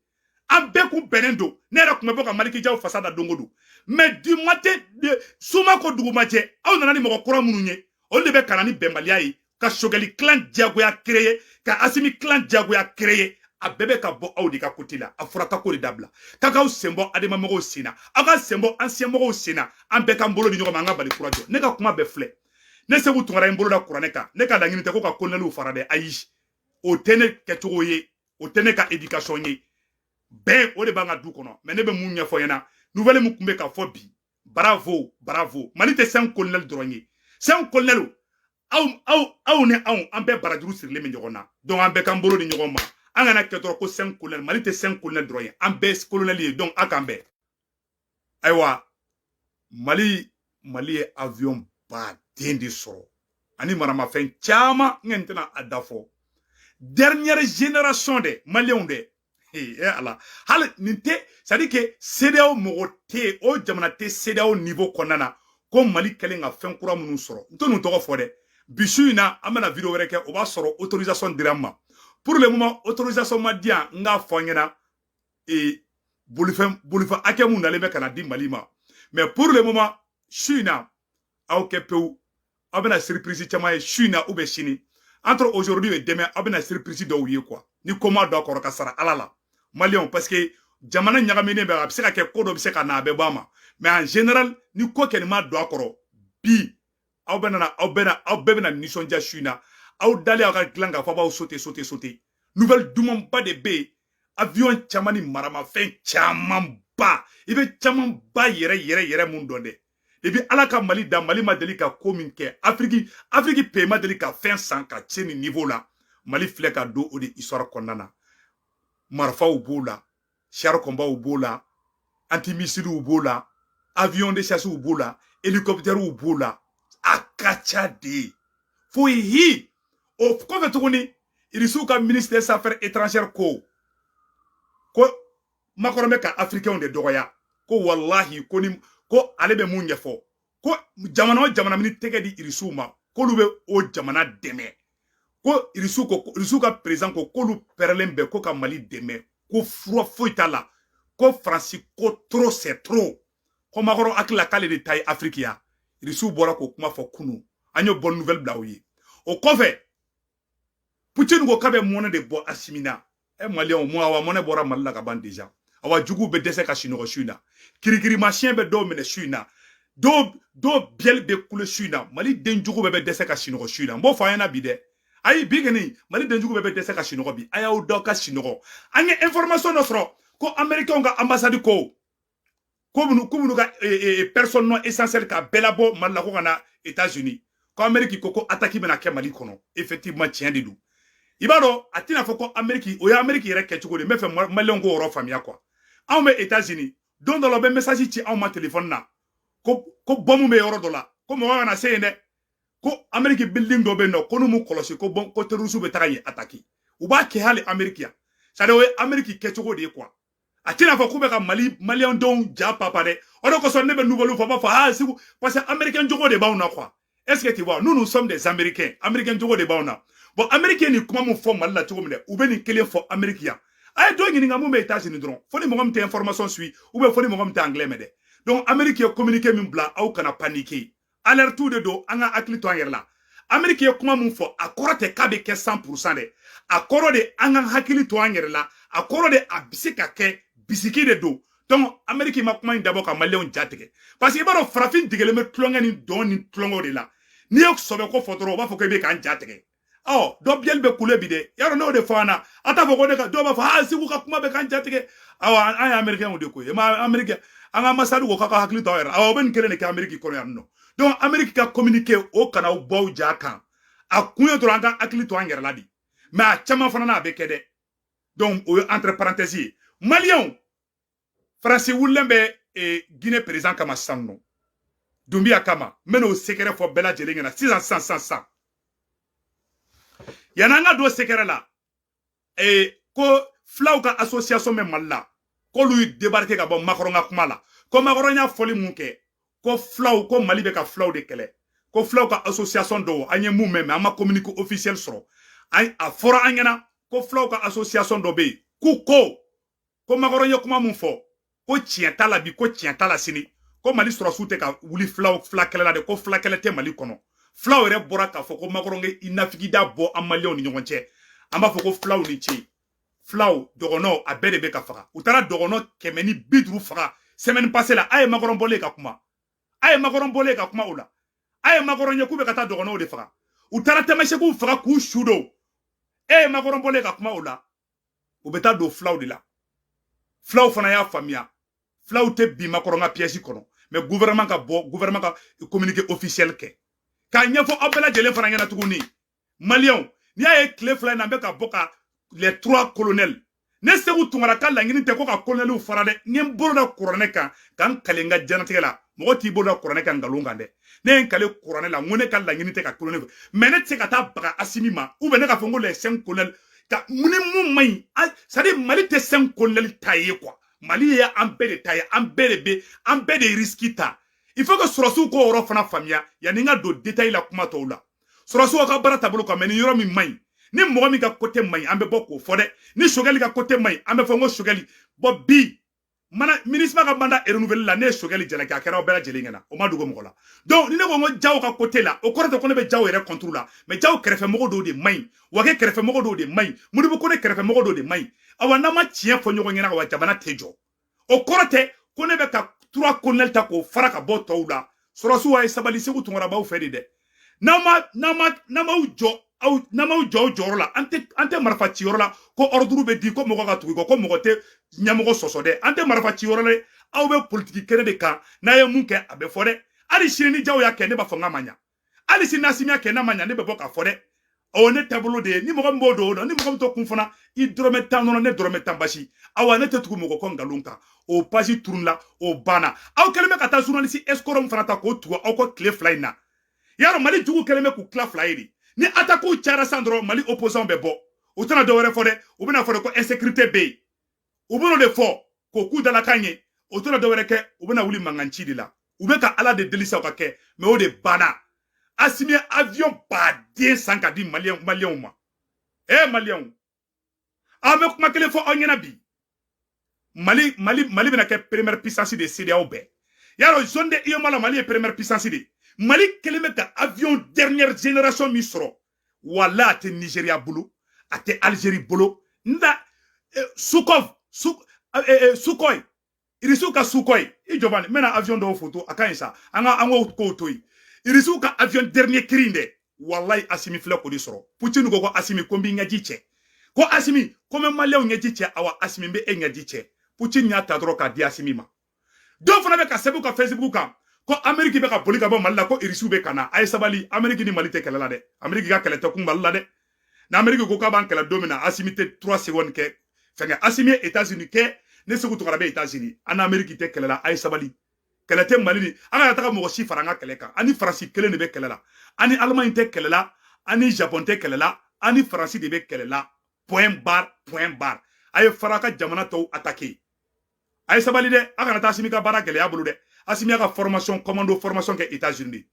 An bɛɛ kun bɛnnen don. Ne yɛrɛ tun bɛ bɔ ka Maliki Jaw fasa da don o don, mais du matin de suma ko dugu ma jɛ, aw nana ni mɔgɔ kura minnu ye, olu de bɛ ka na ni bɛnbaliya ye, ka Choguel clan diyagoya créer, ka Asimi clan diyagoya créer. A bɛɛ bɛ ka bɔ aw de ka côté la. A fɔra ka ko de dabila, k'a k'aw sen bɔ ADEMA mɔgɔw sen na, aw ka sen bɔ ancien mɔgɔw sen na. An bɛɛ k'an bolo di ɲɔgɔn ma, an ka Mali kura jɔ. Ne ka kuma bɛɛ filɛ. Ne Segu Tunkara ye n bolo da kuranɛ kan. Ne ka laɲini tɛ ko ka colonelw fara dɛ, ayi, o tɛ ne kɛcogo ye, o tɛ ne ka éducation ye. Bɛn, o de b'an ka du kɔnɔ. Mais ne bɛ mun ɲɛfɔ ɲɛna? Nouvelle min tun bɛ ka fɔ bi, bravo, bravo. Mali tɛ cinq colonel dɔrɔn ye. Cinq colonel, aw aw aw ni anw, an bɛɛ barajuru sirilen bɛ ɲɔgɔn na. Donc an bɛɛ k'an bolo di ɲɔgɔn ma, an kana kɛ dɔrɔn ko cinq colonel. Mali tɛ cinq colonel dɔrɔn ye, an bɛɛ colonel ye. Donc a k'an bɛn. Ayiwa, Mali ye avion baden de sɔrɔ ani maramafɛn caman. N kɔni tɛna a da fɔ. Dernière génération de Maliyɛnw dɛ. E ala, hali nin tɛ, c'est à dire que CEDEAO mɔgɔ tɛ yen, o jamana tɛ CEDEAO niveau kɔnɔna na ko Mali kɛlen ka fɛn kura minnu sɔrɔ. N tɛ ninnu tɔgɔ fɔ dɛ. Bi su in na, an bɛna vidéo wɛrɛ kɛ, o b'a sɔrɔ autorisation dira n ma. Pour le moment, autorisation ma di yan. N k'a fɔ an ɲɛna, bolifɛn hakɛ mun nalen bɛ ka na di Mali ma. Mais pour le moment, su in na, aw kɛ pewu, aw bɛna surprise caman ye su in na ou bien sini. Entre aujourd'hui et demain, aw bɛna surprise dɔw ye quoi, ni ko ma don a kɔrɔ ka sara ala la, Maliyɛnw, parce que jamana ɲagaminen bɛ. A bɛ se ka kɛ ko dɔ bɛ se ka na, a bɛ bɔ a ma. Mais en général, ni ko kɛni ma don a kɔrɔ bi, aw bɛ na, aw bɛ na, aw bɛɛ bɛna nisɔndiya su in na. Aw dalen aw ka dilan k'a fɔ aw b'aw sauter, sauter, sauter. Nouvelle dumanba de bɛ yen: avion caman ni maramafɛn camanba. I bɛ camanba yɛrɛ yɛrɛ yɛrɛ mun dɔn dɛ. Depuis ala ka Mali da, Mali ma deli ka ko min kɛ. Afiriki pays ma deli ka fɛn san ka se nin niveau la. Mali filɛ ka don o de histoire kɔnɔna na. Marifaw b'o la, char combatw b'o la, antimissilew b'o la, avion de chasse b'o la, hélicoptèrew b'o la. A ka ca de foyi hi. O kɔfɛ tuguni, Irisiw ka ministre des Affaires étrangères ko Macron bɛ ka Africains de dɔgɔya, ko walahi, ko ni ko ale bɛ mun ɲɛfɔ, ko jamana o jamana mini tɛgɛ di Irisiw ma, k'olu bɛ o jamana dɛmɛ. Ko Irisiw ko, Irisiw ka président ko k'olu pɛrɛlen bɛ ko ka Mali dɛmɛ, ko fura foyi t'a la, ko Faransi ko trop c'est trop, ko Macron hakili la k'ale de ta ye Afiriki ya. Irisiw bɔra k'o kuma fɔ kunu, an y'o bonne nouvelle bila u ye. O kɔfɛ, Poutine ko k'a bɛ mɔnɛ de bɔ Asimi na. Ɛ, Maliyɛnw, mu awa mɔnɛ bɔra Mali la ka ban déjà. Awa juguw bɛ dɛsɛ ka sunɔgɔ su in na. Kirikirimasiyɛn bɛ dɔw minɛ su in na, dɔw biyɛli bɛ kule su in na. Mali den jugu bɛɛ bɛ dɛsɛ ka sunɔgɔ su in na. N b'o fɔ an ɲɛna bi dɛ. Ayi, bi kɔni, Mali den jugu bɛɛ bɛ dɛsɛ ka sunɔgɔ bi. A y'aw da ka sunɔgɔ. An ye information dɔ sɔrɔ ko Américains ka ambassade ko minnu ka personne non essentielle ka bɛɛ labɔ Mali la ko ka na États-Unis, ko Amérique ko attaque bɛna kɛ Mali kɔnɔ. Effectivement, tiɲɛ de don. I b'a dɔn, a tɛna fɔ ko Amérique, o ye Amérique yɛrɛ kɛcogo de. N bɛ fɛ Maliyɛnw k'o yɔrɔ faamuya quoi. Anw bɛ États-Unis, don dɔ la, u bɛ message ci anw ma téléphone na ko bombe bɛ yɔrɔ dɔ la, ko mɔgɔ kana se yen dɛ, ko Amérique building dɔ bɛ yen nɔ, ko n'u m'u kɔlɔsi, ko bon, ko terroriste bɛ taga yen attaquer. U b'a kɛ hali Amérique yan. C'est à dire, o ye Amérique kɛcogo de ye quoi. A tɛna fɔ k'u bɛ ka Mali Maliyɛn denw ja papa dɛ. O de kosɔn ne bɛ nouvelle fɔ, b'a fɔ ah Segu, parce que Américain jogo de b'anw na quoi. Est ce que tu vois, nous, nous sommes des Américains. Américain jogo de b'anw na. Bon, Américain ni kuma mun fɔ Mali la cogo min dɛ, u bɛ nin kelen fɔ Amérique yan. A ye dɔ ɲininka mun bɛ États-Unis dɔrɔn, fo ni mɔgɔ min tɛ information suit ou bien fo ni mɔgɔ min tɛ anglais mɛn dɛ. Donc Amérique ye communiqué min bila, aw kana paniquer, alerte de don, an ka hakili to an yɛrɛ la. Amérique ye kuma mun fɔ, a kɔrɔ tɛ k'a bɛ kɛ 100% dɛ. A kɔrɔ de, an ka hakili to an yɛrɛ la. A kɔrɔ de, a bɛ se ka kɛ, bisiki de don. Donc Amérique ma kuma in dabɔ ka Maliyɛnw ja tigɛ, parce que i b'a dɔn, farafin degelen bɛ tulonkɛ ni dɔn ni tulonkɛw de la. N'i ye sɔbɛ ko fɔ dɔrɔn, u b'a fɔ k'e bɛ k'an ja tigɛ. Ɔ, dɔ biyɛli bɛ kule bi dɛ. Yarɔ, n'o de fɔ an na, a t'a fɔ ko ne ka dɔw b'a fɔ ah, Segu ka kuma bɛ k'an ja tigɛ. Awa, an ye Américain de ko ye ma, Américain, an ka ambassade ko k'a ka hakili to aw yɛrɛ la. Awa, o bɛ nin kelen de kɛ Amérique kɔnɔ yan nɔ. Donc Amérique ka communiqué o, kana aw bɔ aw ja kan. A kun ye dɔrɔn, an ka hakili to an yɛrɛ la de. Mais a caman fana n'a bɛ kɛ dɛ. Donc o ye entre parenthèse ye. Maliyɛnw, Faransi wulilen bɛ Guinée président kama sisan nɔ, Dunbiya kama. N bɛ n'o secret fɔ bɛɛ lajɛlen ɲɛna sisan sisan sisan sisan. Yan'an ka don secret la, ko filaw ka association bɛ Mali la, k'olu y'u débarquer ka bɔ Macron ka kuma la, ko Macron y'a fɔli mun kɛ, ko filaw, ko Mali bɛ ka filaw de kɛlɛ, ko filaw ka association dɔw, an ye mun mɛn, mais an ma communiqué officiel sɔrɔ. A fɔra an ɲɛna ko filaw ka association dɔ bɛ yen, k'u ko Macron ye kuma mun fɔ, ko tiɲɛ t'a la bi, ko tiɲɛ t'a la sini, ko Mali sɔrɔsiw tɛ ka wuli filaw fila kɛlɛ la dɛ, ko fila kɛlɛ tɛ Mali kɔnɔ. Filaw yɛrɛ bɔra k'a fɔ ko Macron ye nafigida bɔ an Maliyɛnw ni ɲɔgɔn cɛ. An b'a fɔ ko filaw ni ce, filaw dɔgɔnɔw, a bɛɛ de bɛ ka faga. U taara dɔgɔnɔ 150 faga semaine passée la. A ye Macron bɔlen ka kuma, a ye Macron bɔlen ka kuma o la, a ye Macron ye k'u bɛ ka taa dɔgɔnɔw de faga. U taara Tamasekuw faga k'u su don. E ye Macron bɔlen ka kuma o la. U bɛ taa don filaw de la. Filaw fana y'a faamuya, filaw tɛ bin Macron ka piège kɔnɔ. Mais gouvernement ka bɔ, gouvernement ka communiqué officiel kɛ k'a ɲɛfɔ aw bɛɛ lajɛlen fana ɲɛna tuguni. Maliyɛnw, n'i y'a ye tile 2 in na, an bɛ ka bɔ ka les trois colonels, ne Segu Tunkara ka laɲini tɛ ko ka colonelw fara dɛ. N ye n bolo da kuranɛ kan ka n kale n ka diɲɛnatigɛ la. Mɔgɔ t'i bolo da kuranɛ kan nkalon kan dɛ. Ne ye n kale kuranɛ la, n ko ne ka laɲini tɛ ka colonel, mais ne tɛ se ka taa baga Asimi ma, ou bien ne ka fɔ n ko les cinq colonels ka mun ni mun man ɲi. C'est à dire, Mali tɛ cinq colonels ta ye quoi. Mali ye an bɛɛ de ta ye, an bɛɛ de bɛ, an bɛɛ de risque ta. Il faut que sɔrɔsiw k'o yɔrɔ fana faamuya yanni n ka don détail la kuma tɔw la. Sɔrɔsiw ka baara taabolo kan, mais ni yɔrɔ min man ɲi, ni mɔgɔ min ka côté man ɲi, an bɛ bɔ k'o fɔ dɛ. Ni Choguel ka côté man ɲi, an bɛ fɔ n ko Choguel bɔn bi mana MINUSMA ka mandat renouvelé la, ne ye Choguel jalaki, a kɛra aw bɛɛ lajɛlen ɲɛna, o ma dogo mɔgɔ la. Donc ni ne ko n ko Diaw ka côté la, o kɔrɔ tɛ ko ne bɛ Diaw yɛrɛ contre la, mais Diaw kɛrɛfɛmɔgɔ dɔw de man ɲi, Wage kɛrɛfɛmɔgɔ dɔw de man ɲi, Modibo Kone kɛrɛfɛmɔgɔ dɔw de man ɲi. Awa, n'an ma tiɲɛ fɔ ɲɔgɔn ɲɛna, wa jamana tɛ jɔ. O kɔrɔ tɛ ko ne bɛ ka trois colonel ta k'o fara ka bɔ tɔw la. Sɔrɔsiw, a ye sabali. Segu Tunkara b'aw fɛ de dɛ. N'aw m'aw jɔ, aw n'aw m'aw jɔ aw jɔyɔrɔ la, an tɛ marifa ciyɔrɔ la ko ordre bɛ di ko mɔgɔ ka tugu i kɔ, ko mɔgɔ tɛ ɲɛmɔgɔ sɔsɔ dɛ. An tɛ marifa ciyɔrɔ la dɛ. Aw bɛ politiki kɛnɛ de kan. N'a ye mun kɛ, a bɛ fɔ dɛ. Hali sini ni Jaw y'a kɛ, ne b'a fɔ n k'a ma ɲa. Hali sini n'Asimi y'a kɛ, n'a ma ɲa, ne bɛ bɔ k'a fɔ dɛ. Ɔ, ne taabolo de ye. Ni mɔgɔ min b'o dɔn, o dɔn. Ni mɔgɔ min t'o kun fana, i dɔrɔmɛ 10 dɔrɔn, ne dɔrɔmɛ 10 basi. Awa, ne tɛ tugu mɔgɔ kɔ nkalon kan. O page turunna, o banna. Aw kɛlen bɛ ka taa journaliste escroc min fana ta k'o tugu aw kɔ tile 2 in na, yarɔ Mali jugu kɛlen bɛ k'u tila fila ye de. Ni attaque cayara san dɔrɔn, Mali opposant bɛ bɔ, u tɛna dɔ wɛrɛ fɔ dɛ. U bɛna fɔ de ko insécurité bɛ yen. U bɛn'o de fɔ k'o k'u dalakan ye. O tɛna dɔ wɛrɛ kɛ, u bɛna wuli mankan ci de la. U bɛ ka Ala de deli sa o ka kɛ, mais o de banna. Asimi ye avion baden san ka di Maliyɛnw ma. Maliyɛnw, an bɛ kuma kelen fɔ aw ɲɛna bi. Mali bɛna kɛ première puissance de CEDEAO bɛɛ. Yarɔ, zone de UEMOA la, Mali ye première puissance de. Mali kelen bɛ ka avion dernière génération min sɔrɔ, wala a tɛ Nigéria bolo, a tɛ Algérie bolo. Nda Sukhoi, Sukhoi, Irisiw ka Sukhoi, i jɔ bani, n bɛna avion dɔw photo. A ka ɲi sa, an ka an k'o kow to yen. Irisiw ka avion dernier cri in dɛ, wallahi, Asimi filɛ k'o de sɔrɔ. Poutine ko ko Asimi, ko n b'i ɲɛji cɛ, ko Asimi, ko n bɛ Maliyɛnw ɲɛji cɛ. Awa, Asimi bɛ e ɲɛji cɛ. Poutine y'a ta dɔrɔn k'a di Asimi ma. Dɔw fana bɛ ka sɛbɛn u ka Facebook kan ko Amérique bɛ ka boli ka bɔ Mali la, ko Irisiw bɛ ka na. A ye sabali, Amérique ni Mali tɛ kɛlɛ la dɛ. Amérique ka kɛlɛ tɛ kun Mali la dɛ. N'Amérique ko k'a b'an kɛlɛ don min na, Asimi tɛ 3 secondes kɛ fɛnkɛ. Asimi ye États-Unis kɛ, ne Segu Tunkara bɛ États-Unis. An n'Amérique tɛ kɛlɛ la, a ye sabali. Kɛlɛ tɛ Mali ni an kana taga mɔgɔ si fara an ka kɛlɛ kan. An ni Faransi kelen de bɛ kɛlɛ la. An ni Allemagne tɛ kɛlɛ la, an ni Japon tɛ kɛlɛ la, an ni Faransi de bɛ kɛlɛ la. Point barre, point barre. A ye fara ka jamana tɔw attaquer. A ye sabali dɛ, a kana taa Asimi ka baara gɛlɛya bolo dɛ. Asimi y'a ka formation, commando formation kɛ États-Unis de.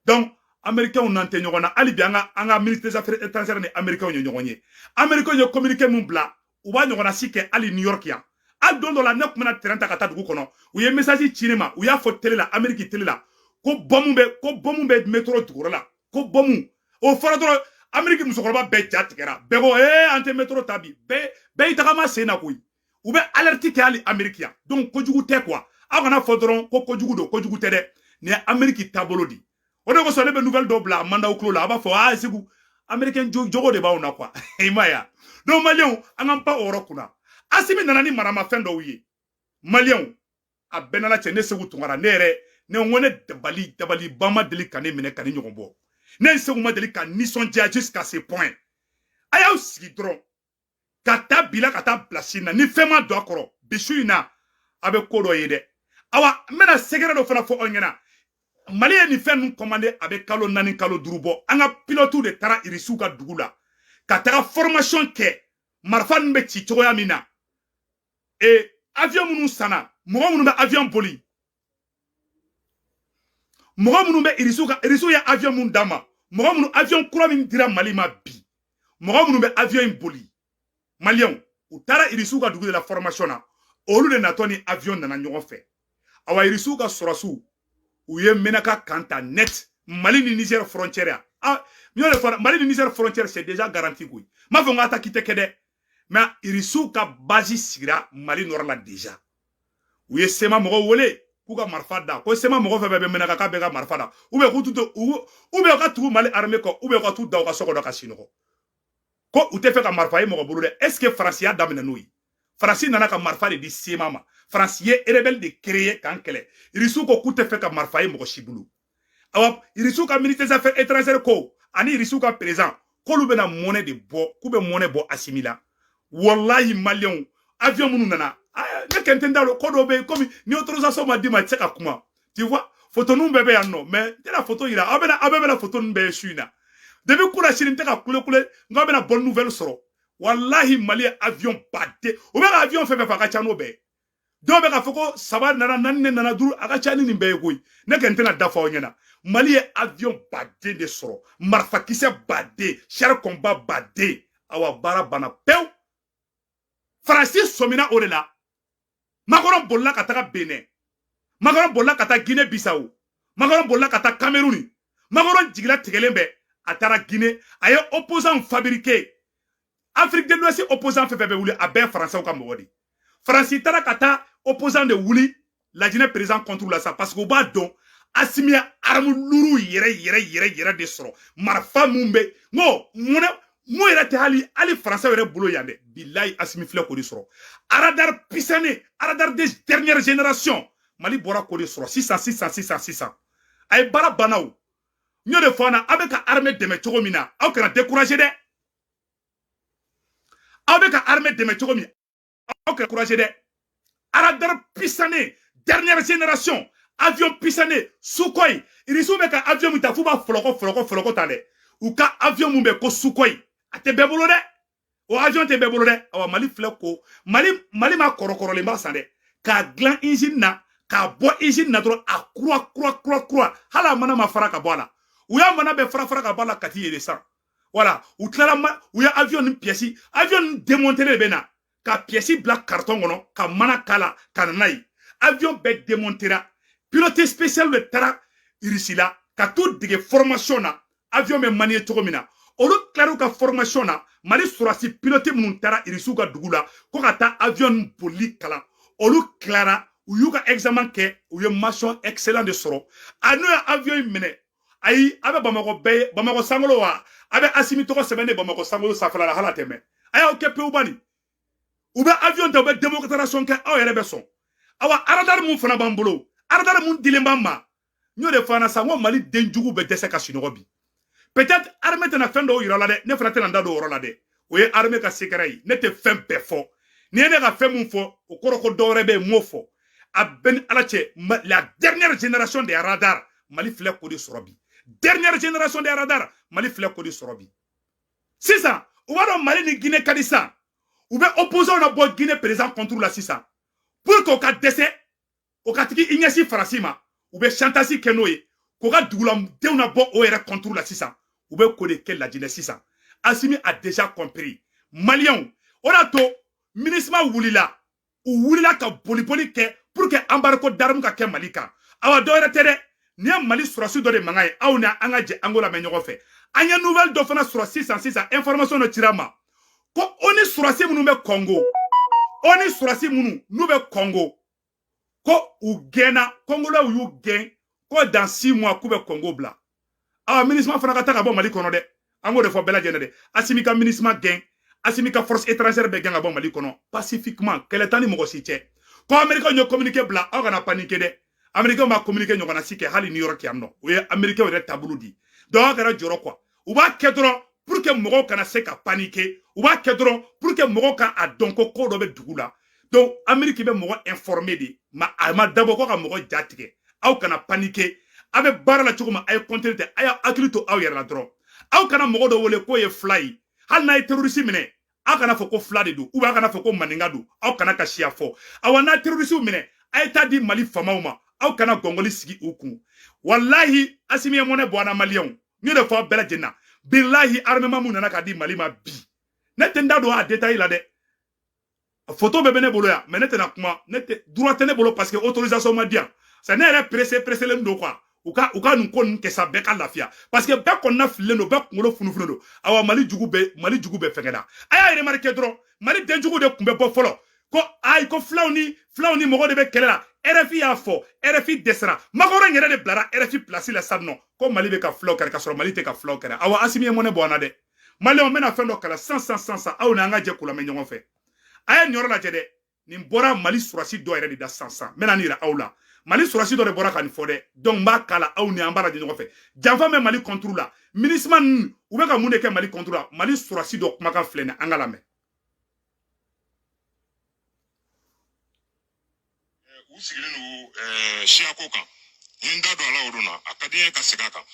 Donc Américains n'an tɛ ɲɔgɔn na hali bi. An ka ministre des affaires étrangères ni Américains ye ɲɔgɔn ye. Américains ye communiqué mun bila, u b'a ɲɔgɔnna si kɛ hali New York yan. Hali don dɔ la, ne tun bɛna train ta ka taa dugu kɔnɔ, u ye message ci ne ma, u y'a fɔ télé la, Amérique télé la, ko bombe bɛ métro jukɔrɔ la, ko bombe. O fɔra dɔrɔn, Amérique musokɔrɔba bɛɛ ja tigɛra, bɛɛ ko ee, an tɛ métro ta bi. Bɛɛ bɛɛ y'i tagama sen na koyi. U bɛ alerte kɛ hali Amérique yan. Donc kojugu tɛ quoi. Aw kana fɔ dɔrɔn ko kojugu don, kojugu tɛ dɛ. Nin ye Amérique taabolo di. O de kosɔn ne bɛ nouvelle dɔw bila a mandaw tulo la, a b'a fɔ aa, Segu, américain jogo de b'anw na quoi. I m'a ye wa? Donc Maliyɛnw, an k'an pan o yɔrɔ kunna. Asimi nana ni maramafɛn dɔw ye. Maliyɛnw, a bɛɛ n'Ala cɛ, ne Segu Tunkara, ne yɛrɛ ne ko ne dabali ba ma deli ka ne minɛ ka ne ɲɔgɔn bɔ. Ne Segu ma deli ka nisɔndiya jusqu'à ce point. A y'aw sigi dɔrɔn ka taa bila ka taa bila sini na, ni fɛn ma don a kɔrɔ bi su in na, a bɛ ko dɔ ye dɛ. Awa, n bɛna secret dɔ fana fɔ aw ɲɛna. Mali ye nin fɛn ninnu commandé, a bɛ kalo 4, kalo 5 bɔ. An ka pilotes de taara Irisiw ka dugu la. Ka taga formation kɛ marifa ninnu bɛ ci cogoya min na. E avion minnu sanna, mɔgɔ minnu bɛ avion boli, mɔgɔ minnu bɛ Irisiw ka, Irisiw ye avion mun d'a ma, mɔgɔ minnu, avion kura min dira Mali ma bi, mɔgɔ minnu bɛ avion in boli, Maliyɛnw, u taara Irisiw ka dugu de la formation na. Olu de natɔ ni avion nana ɲɔgɔn fɛ. Awa, Irisiw ka sɔrɔsiw, u ye Menaka kan ta net, Mali ni Niger frontière ya. Ah, n y'o de fɔ, Mali ni Niger frontière, c'est déjà garanti koyi. N m'a fɔ n ko attaque tɛ kɛ dɛ, mais Irisiw ka base sigira Mali nord la déjà. U ye CMA mɔgɔw wele k'u ka marifa da, ko CMA mɔgɔ fɛn fɛn bɛ Menaka, k'a bɛɛ ka marifa da, ou bien k'u t'u ou bien u ka tugu Mali armée kɔ, ou bien u ka t'u da u ka so kɔnɔ ka sinɔgɔ, ko u tɛ fɛ ka marifa ye mɔgɔ bolo dɛ. Est ce que Faransi y'a daminɛ n'o ye? Faransi nana ka marifa de di CMA ma. Faransi ye rebelle de créer k'an kɛlɛ. Irisiw ko k'u tɛ fɛ ka marifa ye mɔgɔ si bolo. Awa, Irisiw ka ministre des Affaires étrangères ko ani Irisiw ka président k'olu bɛna mɔnɛ de bɔ, k'u bɛ mɔnɛ bɔ Asimi la. Wallahi, Maliyɛnw, avion minnu nana, ne kɛn tɛ n da don ko dɔw bɛ yen, komi ni autorisation ma d'i ma, i tɛ se ka kuma, tu vois. Photo ninnu bɛɛ bɛ yan nɔ, mais n tɛna photo yira aw. Bɛna, aw bɛɛ bɛna photo ninnu bɛɛ ye su in na. Depuis kunna sini, n tɛ ka kule kule n k'aw bɛna bonne nouvelle sɔrɔ. Wallahi, Mali ye avion baden, u bɛ ka avion fɛn fɛn fɔ, a ka ca n'o bɛɛ. Dɔw bɛ k'a fɔ ko saba nana, naani ne nana, duuru, a ka ca ni nin bɛɛ ye koyi. Ne kɔni tɛna da fɔ aw ɲɛna. Mali ye avion baden de sɔrɔ, marifakisɛ baden, char combat baden. Awa, baara banna pewu. Faransi sɔmina o de la. Macron bolila ka taga Benin, Macron bolila ka taa Guinée Bissau, Macron bolila ka taa Cameroun. Macron jigila tigɛlen bɛ, a taara Guinée, a ye opposant fabriqué. Afrique de l'Ouest opposant fɛn fɛn bɛ wuli, a bɛɛ Faransɛw ka mɔgɔ de. Faransi taara ka taa opposant de wuli Lajinɛ président contre la sa, parce que u b'a dɔn Asimi ye arme lourde yɛrɛ yɛrɛ yɛrɛ yɛrɛ de sɔrɔ. Marifa mun bɛ n ko munɛ mun yɛrɛ tɛ hali Faransɛw yɛrɛ bolo yan dɛ. Bilayi, Asimi filɛ k'o de sɔrɔ. Radar puissant, radar de dernière génération, Mali bɔra k'o de sɔrɔ sisan sisan sisan sisan. A ye baara banna. O n y'o de fɔ an na, aw bɛ ka armée dɛmɛ cogo min na, aw kana décourager dɛ. Aw bɛ ka armée dɛmɛ cogo min, aw kana décourager dɛ. Radar puissant dernière génération, avion puissant, Sukhoi. Irisiw bɛ ka avion min ta, f'u b'a fɔlɔkɔ fɔlɔkɔ fɔlɔkɔ ta dɛ. U ka avion mun bɛ ko Sukhoi, a tɛ bɛɛ bolo dɛ, o avion tɛ bɛɛ bolo dɛ. Awa, Mali filɛ ko Mali ma kɔrɔkɔrɔlenba san dɛ, k'a dilan usine na, k'a bɔ usine na dɔrɔn, a kura kura kura kura, hali a mana ma fara ka bɔ a la. U y'a mana bɛɛ fara fara ka bɔ a la ka t'i yɛlɛ san. Wala u tilala ma, u ye avion ni pièce, avion ni démonté de bɛ na ka pièce bila carton kɔnɔ, ka mana k'a la ka na n'a ye. Avion bɛɛ démontera. Pilote spécial de taara Irisi la ka t'u dege formation na, avion bɛ manier cogo min na. Olu tilar'u ka formation na. Mali sɔrɔsi pilote minnu taara Irisiw ka dugu la ko ka taa avion bolili kalan, olu tilara, u y'u ka examen kɛ, u ye mention excellent de sɔrɔ. A n'u ye avion in minɛ, ayi, a bɛ Bamakɔ bɛɛ ye, Bamakɔ sankolo wa, a bɛ Asimi tɔgɔ sɛbɛn ne Bamakɔ sankolo sanfɛla la, hali a tɛ mɛn. A y'aw kɛ pewu bani. U bɛ avion ta, u bɛ démonstration kɛ, aw yɛrɛ bɛ sɔn. Awa, radar mun fana b'an bolo, radar mun dilen b'an ma, n y'o de fɔ an na sa, n ko Mali denjugu bɛ dɛsɛ ka sunɔgɔ bi. Peut-être armée tɛna fɛn dɔw yira la dɛ, ne fana tɛna n da don o yɔrɔ la dɛ. O ye armée ka secret ye, ne tɛ fɛn bɛɛ fɔ. Ni ye ne ka fɛn mun fɔ, o kɔrɔ ko dɔwɛrɛ bɛ yen n m'o fɔ. A bɛɛ ni Ala cɛ, la dernière génération des radars, Mali filɛ k'o de sɔrɔ bi. Dernière génération des radars, Mali filɛ k'o de sɔrɔ bi. Sisan u b'a dɔn Mali ni Guinée ka di sisan, u bɛ opposant na bɔ Guinée président contre la sisan, pour que o ka dɛsɛ, o ka tigi i ɲɛsin Faransi ma. U bɛ chantage kɛ n'o ye k'o ka duguladenw na bɔ o yɛrɛ contre la sisan. U bɛ k'o de kɛ Lajinɛ sisan. Asimi a déjà compris, Maliyɛnw. O de y'a to MINUSMA wulila, u wulila ka boliboli kɛ pour que embargo d'armes ka kɛ Mali kan. Awa, dɔ wɛrɛ tɛ dɛ, nin ye Mali sɔrɔsi dɔ de mankan ye. Aw ni an ka jɛ an k'o lamɛn ɲɔgɔn fɛ. An ye nouvelle dɔ fana sɔrɔ sisan sisan, information dɔ cira ma ko o ni sɔrɔsi minnu bɛ Congo, o ni sɔrɔsi minnu n'u bɛ Congo, ko u gɛnna, Congolais y'u gɛn, ko dans 6 mois k'u bɛ Congo bila. Awa, MINUSMA fana ka taa ka bɔ Mali kɔnɔ dɛ. An k'o de fɔ bɛɛ lajɛlen dɛ. Asimi ka MINUSMA gɛn, Asimi ka force étrangère bɛɛ gɛn ka bɔ Mali kɔnɔ pacifiquement, kɛlɛ tan ni mɔgɔ si cɛ. Ko Américain ye communiqué bila, aw kana paniquer dɛ. Américain b'a communiqué ɲɔgɔnna si kɛ hali New York yan nɔ. O ye Américain yɛrɛ taabolo di. Donc aw kana jɔrɔ quoi. U b'a kɛ dɔrɔn pour que mɔgɔw kana se ka paniquer, u b'a kɛ dɔrɔn pour que mɔgɔw ka a dɔn ko ko dɔ bɛ dugu la. Donc Amérique bɛ mɔgɔ informer de ma, a ma dabɔ ko ka mɔgɔ ja tigɛ. Aw kana paniquer. A bɛ baara la cogo min, a ye continuer tɛ, a y'a hakili to aw yɛrɛ la dɔrɔn. Aw kana mɔgɔ dɔ wele k'o ye fila ye. Hali n'a ye terroriste minɛ, aw kana fɔ ko fila de don, ou bien aw kana fɔ ko maninka don, aw kana ka siya fɔ. Awa n'a terroriste minɛ, a ye taa di Mali faamaw ma, aw kana gɔngɔli sigi u kun. Walahi Assimi ye mɔnɛ bɔ an na maliyɛnw, n y'o de fɔ aw bɛɛ lajɛlen na. Bilahi armement mun nana ka di Mali ma bi, ne tɛ n da don a détail la dɛ. Photo bɛɛ bɛ ne bolo yan, mais ne tɛna kuma, ne tɛ droit tɛ ne bolo parce que autorisation ma di yan. C'est ne yɛrɛ pressé pressé don quoi. U ka nin ko ninnu kɛ sa, bɛɛ ka lafiya, parce que bɛɛ kɔnɔna fililen don, bɛɛ kunkolo funufununen don. Awa Mali jugu bɛ fɛngɛ la. A y'a remarqué dɔrɔn, Mali denjugu de tun bɛ bɔ fɔlɔ ko ayi, ko fulaw ni mɔgɔ de bɛ kɛlɛ la. RFI y'a fɔ, RFI dɛsɛra, Macron yɛrɛ de bilara RFI place la sisan nɔ, ko Mali bɛ ka fulaw kɛlɛ, ka sɔrɔ Mali tɛ ka fulaw kɛlɛ. Awa Assimi ye mɔnɛ bɔ an na dɛ. Maliyɛnw, n bɛna fɛn dɔ kalan sisan sisan sisan, aw ni an ka jɛ k'o lamɛn ɲɔgɔn fɛ. A ye nin yɔrɔ lajɛ dɛ, nin bɔra Mali surasi dɔ yɛrɛ de da sisan sisan. N bɛna nin yira aw la, Mali surasi dɔ de bɔra ka nin fɔ dɛ. Donc n b'a kala aw ni an b'a lajɛ ɲɔgɔn fɛ. Janfa bɛ Mali contre la, MINUSMA ninnu, u bɛ ka mun de kɛ Mali contre la? Mali surasi dɔ kumakan filɛ nin, an ka lamɛn. U sigilen don siyako kan, n ye n da don a la o don na, a ka di n ye ka segin a kan,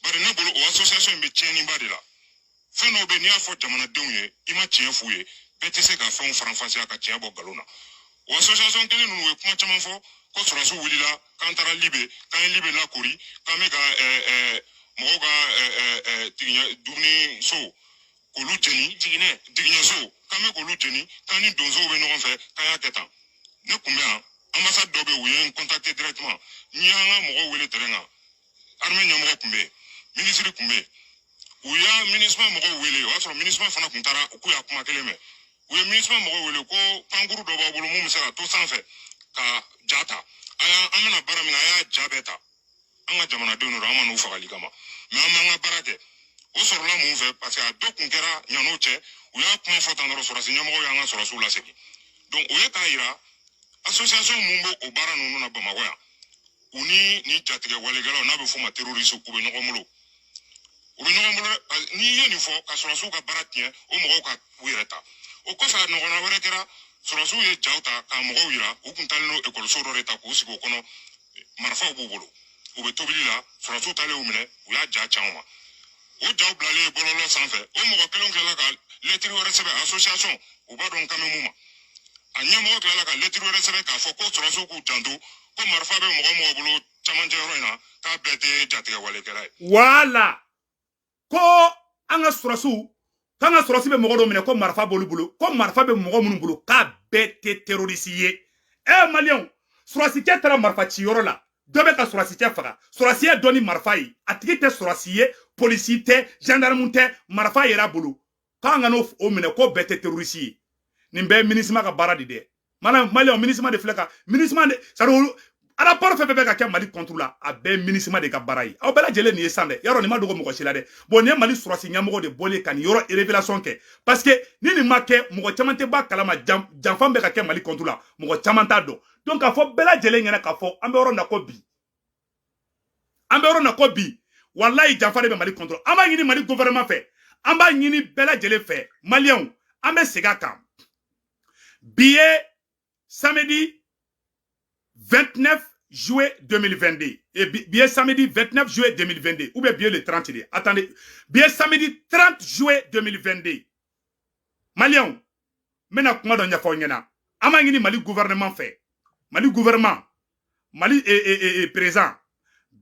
bari ne bolo o association in bɛ tiɲɛniba de la. Fɛn dɔw bɛ yen, n'i y'a fɔ jamanadenw ye, i ma tiɲɛ f'u ye, bɛɛ tɛ se ka fɛnw faranfasiya ka tiɲɛ bɔ nkalon na. O association kelen ninnu, u ye kuma caman fɔ ko sɔrɔdasiw wulila k'an taara Libe, k'an ye Libe lakori, k'an bɛ ka mɔgɔw ka tigiɲɛ dumuni so k'olu jeni, jiginɛso, k'an bɛ k'olu jeni, k'an ni donsow bɛ ɲɔgɔn fɛ, k'an y'a kɛ tan. Ne kun bɛ yan, ambassade dɔ bɛ yen, u ye n contacter directement. N y'an ka mɔgɔw wele terrain kan, armée ɲɛmɔgɔ tun bɛ yen, minisiri tun bɛ yen, u y'a MINUSMA mɔgɔw wele. O y'a sɔrɔ MINUSMA fana tun taara, k'u y'a kuma kelen mɛn. U ye MINUSMA mɔgɔw wele ko pankuru dɔ b'aw bolo mun bɛ se ka to sanfɛ ka ja ta, a y'a an bɛna baara min na, a y'a ja bɛɛ ta. An ka jamanadenw don, an ma n'u fagali kama, mɛ an b'an ka baara kɛ. O sɔrɔla mun fɛ? Parce que a dɔ kun kɛra ɲan'o cɛ, u y'a kuma fɔ tan dɔrɔn, sɔrɔdasi ɲɛmɔgɔw y'an ka sɔrɔdasiw lasegin. Donc o ye k'a yira association mun b'o o baara ninnu na Bamakɔ yan, u ni nin jatigɛ walekɛlaw, n'a bɛ f'o ma terroriste, u bɛ ɲɔgɔn bolo, u bɛ ɲɔgɔn bolo dɛ. N'i ye nin fɔ ka sɔrɔdasiw ka baara tiɲɛ, o mɔgɔw ka u yɛrɛ ta. O kɔfɛ, a ɲɔgɔnna wɛrɛ kɛra, sɔrɔdasiw ye jaw ta ka mɔgɔw yira, u kun taalen don ekɔliso dɔ de ta k'u sigi o kɔnɔ, marifaw b'u bolo, u bɛ tobili la. Sɔrɔdasiw taalen u minɛ, u y'a ja ci anw ma. O jaw bilalen bɔlɔlɔ sanfɛ, o mɔgɔ kelen tilala ka lɛtiri wɛrɛ sɛbɛn association, u b'a dɔn kan bɛ mun ma. A ɲɛmɔgɔ tilala ka lɛtiri wɛrɛ sɛbɛn k'a fɔ ko sɔrɔdasiw k'u janto, ko marifa bɛ mɔgɔ mɔgɔ bolo camancɛ yɔrɔ in na, k'a bɛɛ tɛ jatigɛ walekɛla ye. Wala ko an ka sɔrɔdasiw, k'an ka sɔrɔdasi bɛ mɔgɔ dɔ minɛ ko marifa b'olu bolo, ko marifa bɛ mɔgɔ minnu bolo, k'a bɛɛ tɛ terroriste ye. Ɛ maliyɛnw, sɔrɔdasikɛ taara marifa ciyɔrɔ la, dɔ bɛ ka sɔrɔdasikɛ faga, sɔrɔdasi ye dɔ ni marifa ye, a tigi tɛ sɔrɔdasi ye, polisi tɛ, gendarme tɛ, marifa yɛrɛ bolo, k'an ka n'o minɛ ko bɛɛ tɛ terroriste ye. Nin bɛɛ ye MINUSMA ka baara de dɛ. Maliyɛnw, MINUSMA de filɛ ka MINUSMA de, c'est à dire rapport fɛn fɛn bɛ ka kɛ Mali contre la, a bɛɛ ye MINUSMA de ka baara ye. Aw bɛɛ lajɛlen nin ye san dɛ, yarɔ nin ma dogo mɔgɔ si la dɛ. Bon, nin ye Mali sɔrɔdasi ɲɛmɔgɔ de bɔlen ka nin yɔrɔ révélation kɛ, parce que ni nin ma kɛ, mɔgɔ caman tɛ ba kalama janfa bɛ ka kɛ Mali contre la, mɔgɔ caman t'a dɔn. Donc k'a fɔ bɛɛ lajɛlen ɲɛna k'a fɔ an bɛ yɔrɔ min na ko bi, an bɛ yɔrɔ min na ko bi, walayi janfa de bɛ Mali contre. An b'a ɲini Mali gouvernement fɛ, an b'a ɲini bɛɛ lajɛlen fɛ, maliyɛnw, an bɛ segin a kan. Bi ye samedi 29 juillet 2022. Et bi samedi 29 juillet 2022. Ou bien bi le 30. Attendez. Bi samedi 30 juillet 2022. Maliyɛnw, n bɛna kuma dɔ ɲɛfɔ aw ɲɛna. An b'a ɲini Mali gouvernement fɛ. Mali gouvernement, Mali président.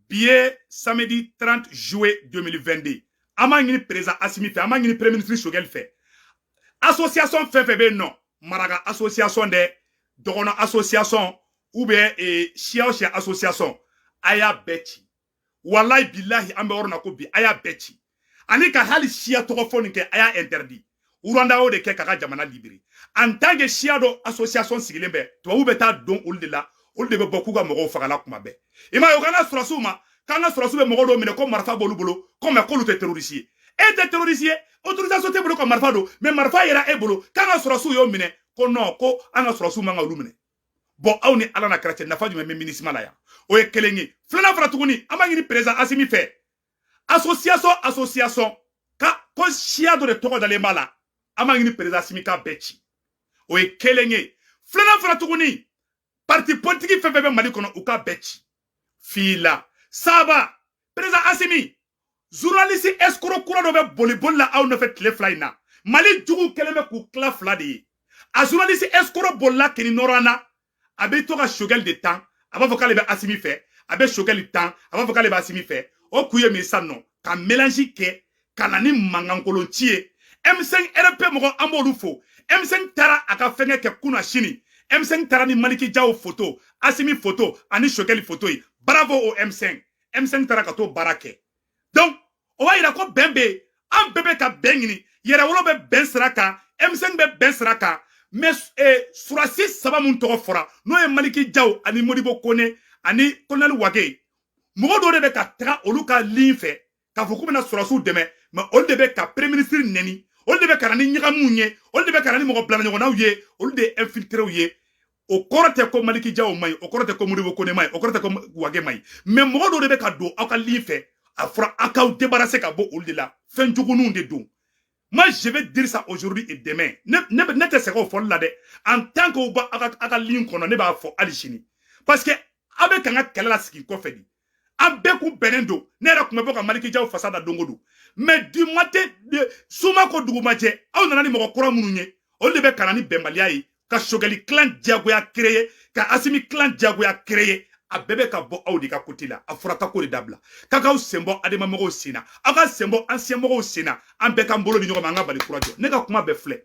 Bi ye samedi 30 juillet 2022. An b'a ɲini président Assimi fɛ, an b'a ɲini premier ministre Choguel fɛ. Association fɛn fɛn bɛ yen nɔ, Maraka association dɛ, Dɔgɔnɔ association, ou bien siya o siya association, a y'a bɛɛ ci. Walayi bilahi, an bɛ yɔrɔ na ko bi, a y'a bɛɛ ci. Ani ka hali siya tɔgɔ fɔ nin kɛ, a y'a interdit. Rwanda y'o de kɛ k'a ka jamana libéré. En tant que siya dɔ association sigilen bɛ, tubabu bɛ taa don olu de la, olu de bɛ bɔ k'u ka mɔgɔw fagala kuma bɛɛ. I m'a ye, o k'an ka sɔrɔdasiw ma, k'an ka sɔrɔdasiw bɛ mɔgɔ dɔw minɛ ko marifa b'olu bolo, ko mɛ k'olu tɛ terroriste ye. E tɛ terroriste ye, autorisation t'e bolo ka marifa don, mais marifa yera e bolo, k'an ka sɔrɔdasiw y'o minɛ, ko non, ko an ka sɔrɔdasiw man ka olu minɛ. Bon, aw ni Ala na kɛra cɛ, nafa jumɛn bɛ MINUSMA la yan? O ye kelen ye. Filanan fana tuguni, an b'a ɲini président Assimi fɛ, association ka ko siya dɔ de tɔgɔ dalen b'a la, an b'a ɲini président Assimi k'a bɛɛ ci. O ye kelen ye. Filanan fana tuguni, parti politique fɛn fɛn bɛ Mali kɔnɔ, u k'a bɛɛ ci. Fila saba, président Assimi, journaliste escroc kura dɔ bɛ boli boli la aw nɔfɛ tile 2 in na. Mali jugu kɛlen bɛ k'u tila fila de ye. A journaliste escroc bolila kini nɔrɔ an na. A bɛ to ka Choguel de tan, a b'a fɔ k'ale bɛ Asimi fɛ. A bɛ Choguel tan, a b'a fɔ k'ale bɛ Asimi fɛ. O kun ye min sisan nɔ, ka mélange kɛ ka na ni mankankolon ci ye. M5 RP mɔgɔ, an b'olu fo. M5 taara a ka fɛngɛ kɛ kunna sini. M5 taara ni Maliki Jaw photo, Asimi photo ani Choguel photo ye. Bravo au M5. M5 taara ka t'o baara kɛ. Donc o b'a yira ko bɛn bɛ yen. An bɛɛ bɛ ka bɛn ɲini. Yɛrɛwolo bɛ bɛn sira kan, M5 bɛ bɛn sira kan. Mais surasi saba mun tɔgɔ fɔra, n'o ye Maliki Jaw ani Modibo Kone ani Colonel Wage, mɔgɔ dɔw de bɛ ka taga olu ka ligne fɛ k'a fɔ k'u bɛna surasiw dɛmɛ. Mais olu de bɛ ka premier ministre nɛni, olu de bɛ ka na ni ɲagamuw ye, olu de bɛ ka na ni mɔgɔ bila ɲɔgɔnnaw ye, olu de ye infiltréw ye. O kɔrɔ tɛ ko Maliki Jaw man ɲi, o kɔrɔ tɛ ko Modibo Kone man ɲi, o kɔrɔ tɛ ko Wage man ɲi. Mais mɔgɔ dɔw de bɛ ka don aw ka ligne fɛ. A fɔra aw k'aw débarrasser ka bɔ olu de la. Fɛn juguninw de don. Moi, je vais dire ça aujourd'hui et demain. Ne tɛ sɛgɛn o fɔli la dɛ. En tant que aw b'a aw ka ligne kɔnɔ, ne b'a fɔ hali sini. Parce que aw bɛ ka n ka kɛlɛ lasigi kɔfɛ de. An bɛɛ kun bɛnnen don. Ne yɛrɛ tun bɛ bɔ ka Maliki Jaw fasa da don o don. Mais du matin, suma ko dugu ma jɛ, aw nana ni mɔgɔ kura minnu ye, olu de bɛ ka na ni bɛnbaliya ye, ka Choguel clan diyagoya créer, ka Asimi clan diyagoya créer. A bɛɛ bɛ ka bɔ aw de ka côté la. A fɔra ka ko de dabila, k'a k'aw sen bɔ adama mɔgɔw sen na, aw ka sen bɔ ancien mɔgɔw sen na. An bɛɛ k'an bolo di ɲɔgɔn ma, an ka Mali kura jɔ. Ne ka kuma bɛɛ filɛ.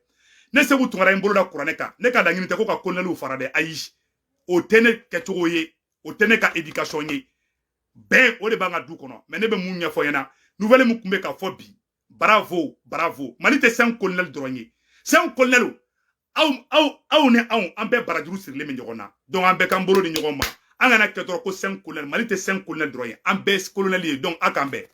Ne Segu Tunkara ye n bolo da kuranɛ kan. Ne ka laɲini tɛ ko ka colonelw fara dɛ. Ayi, o tɛ ne kɛcogo ye, o tɛ ne ka éducation ye. Bɛn, o de b'an ka du kɔnɔ. Mais ne bɛ mun ɲɛfɔ ɲɛna? Nouvelle mun tun bɛ ka fɔ bi? Bravo, bravo. Mali tɛ cinq colonel dɔrɔn ye. Cinq colonel, aw ni anw, an bɛɛ barajuru sirilen bɛ ɲɔgɔn na. Donc an bɛɛ k'an bolo di ɲɔgɔn ma. An kana kɛ dɔrɔn ko cinq colonel. Mali tɛ cinq colonel dɔrɔn ye, an bɛɛ colonel ye. Donc a k'an bɛn.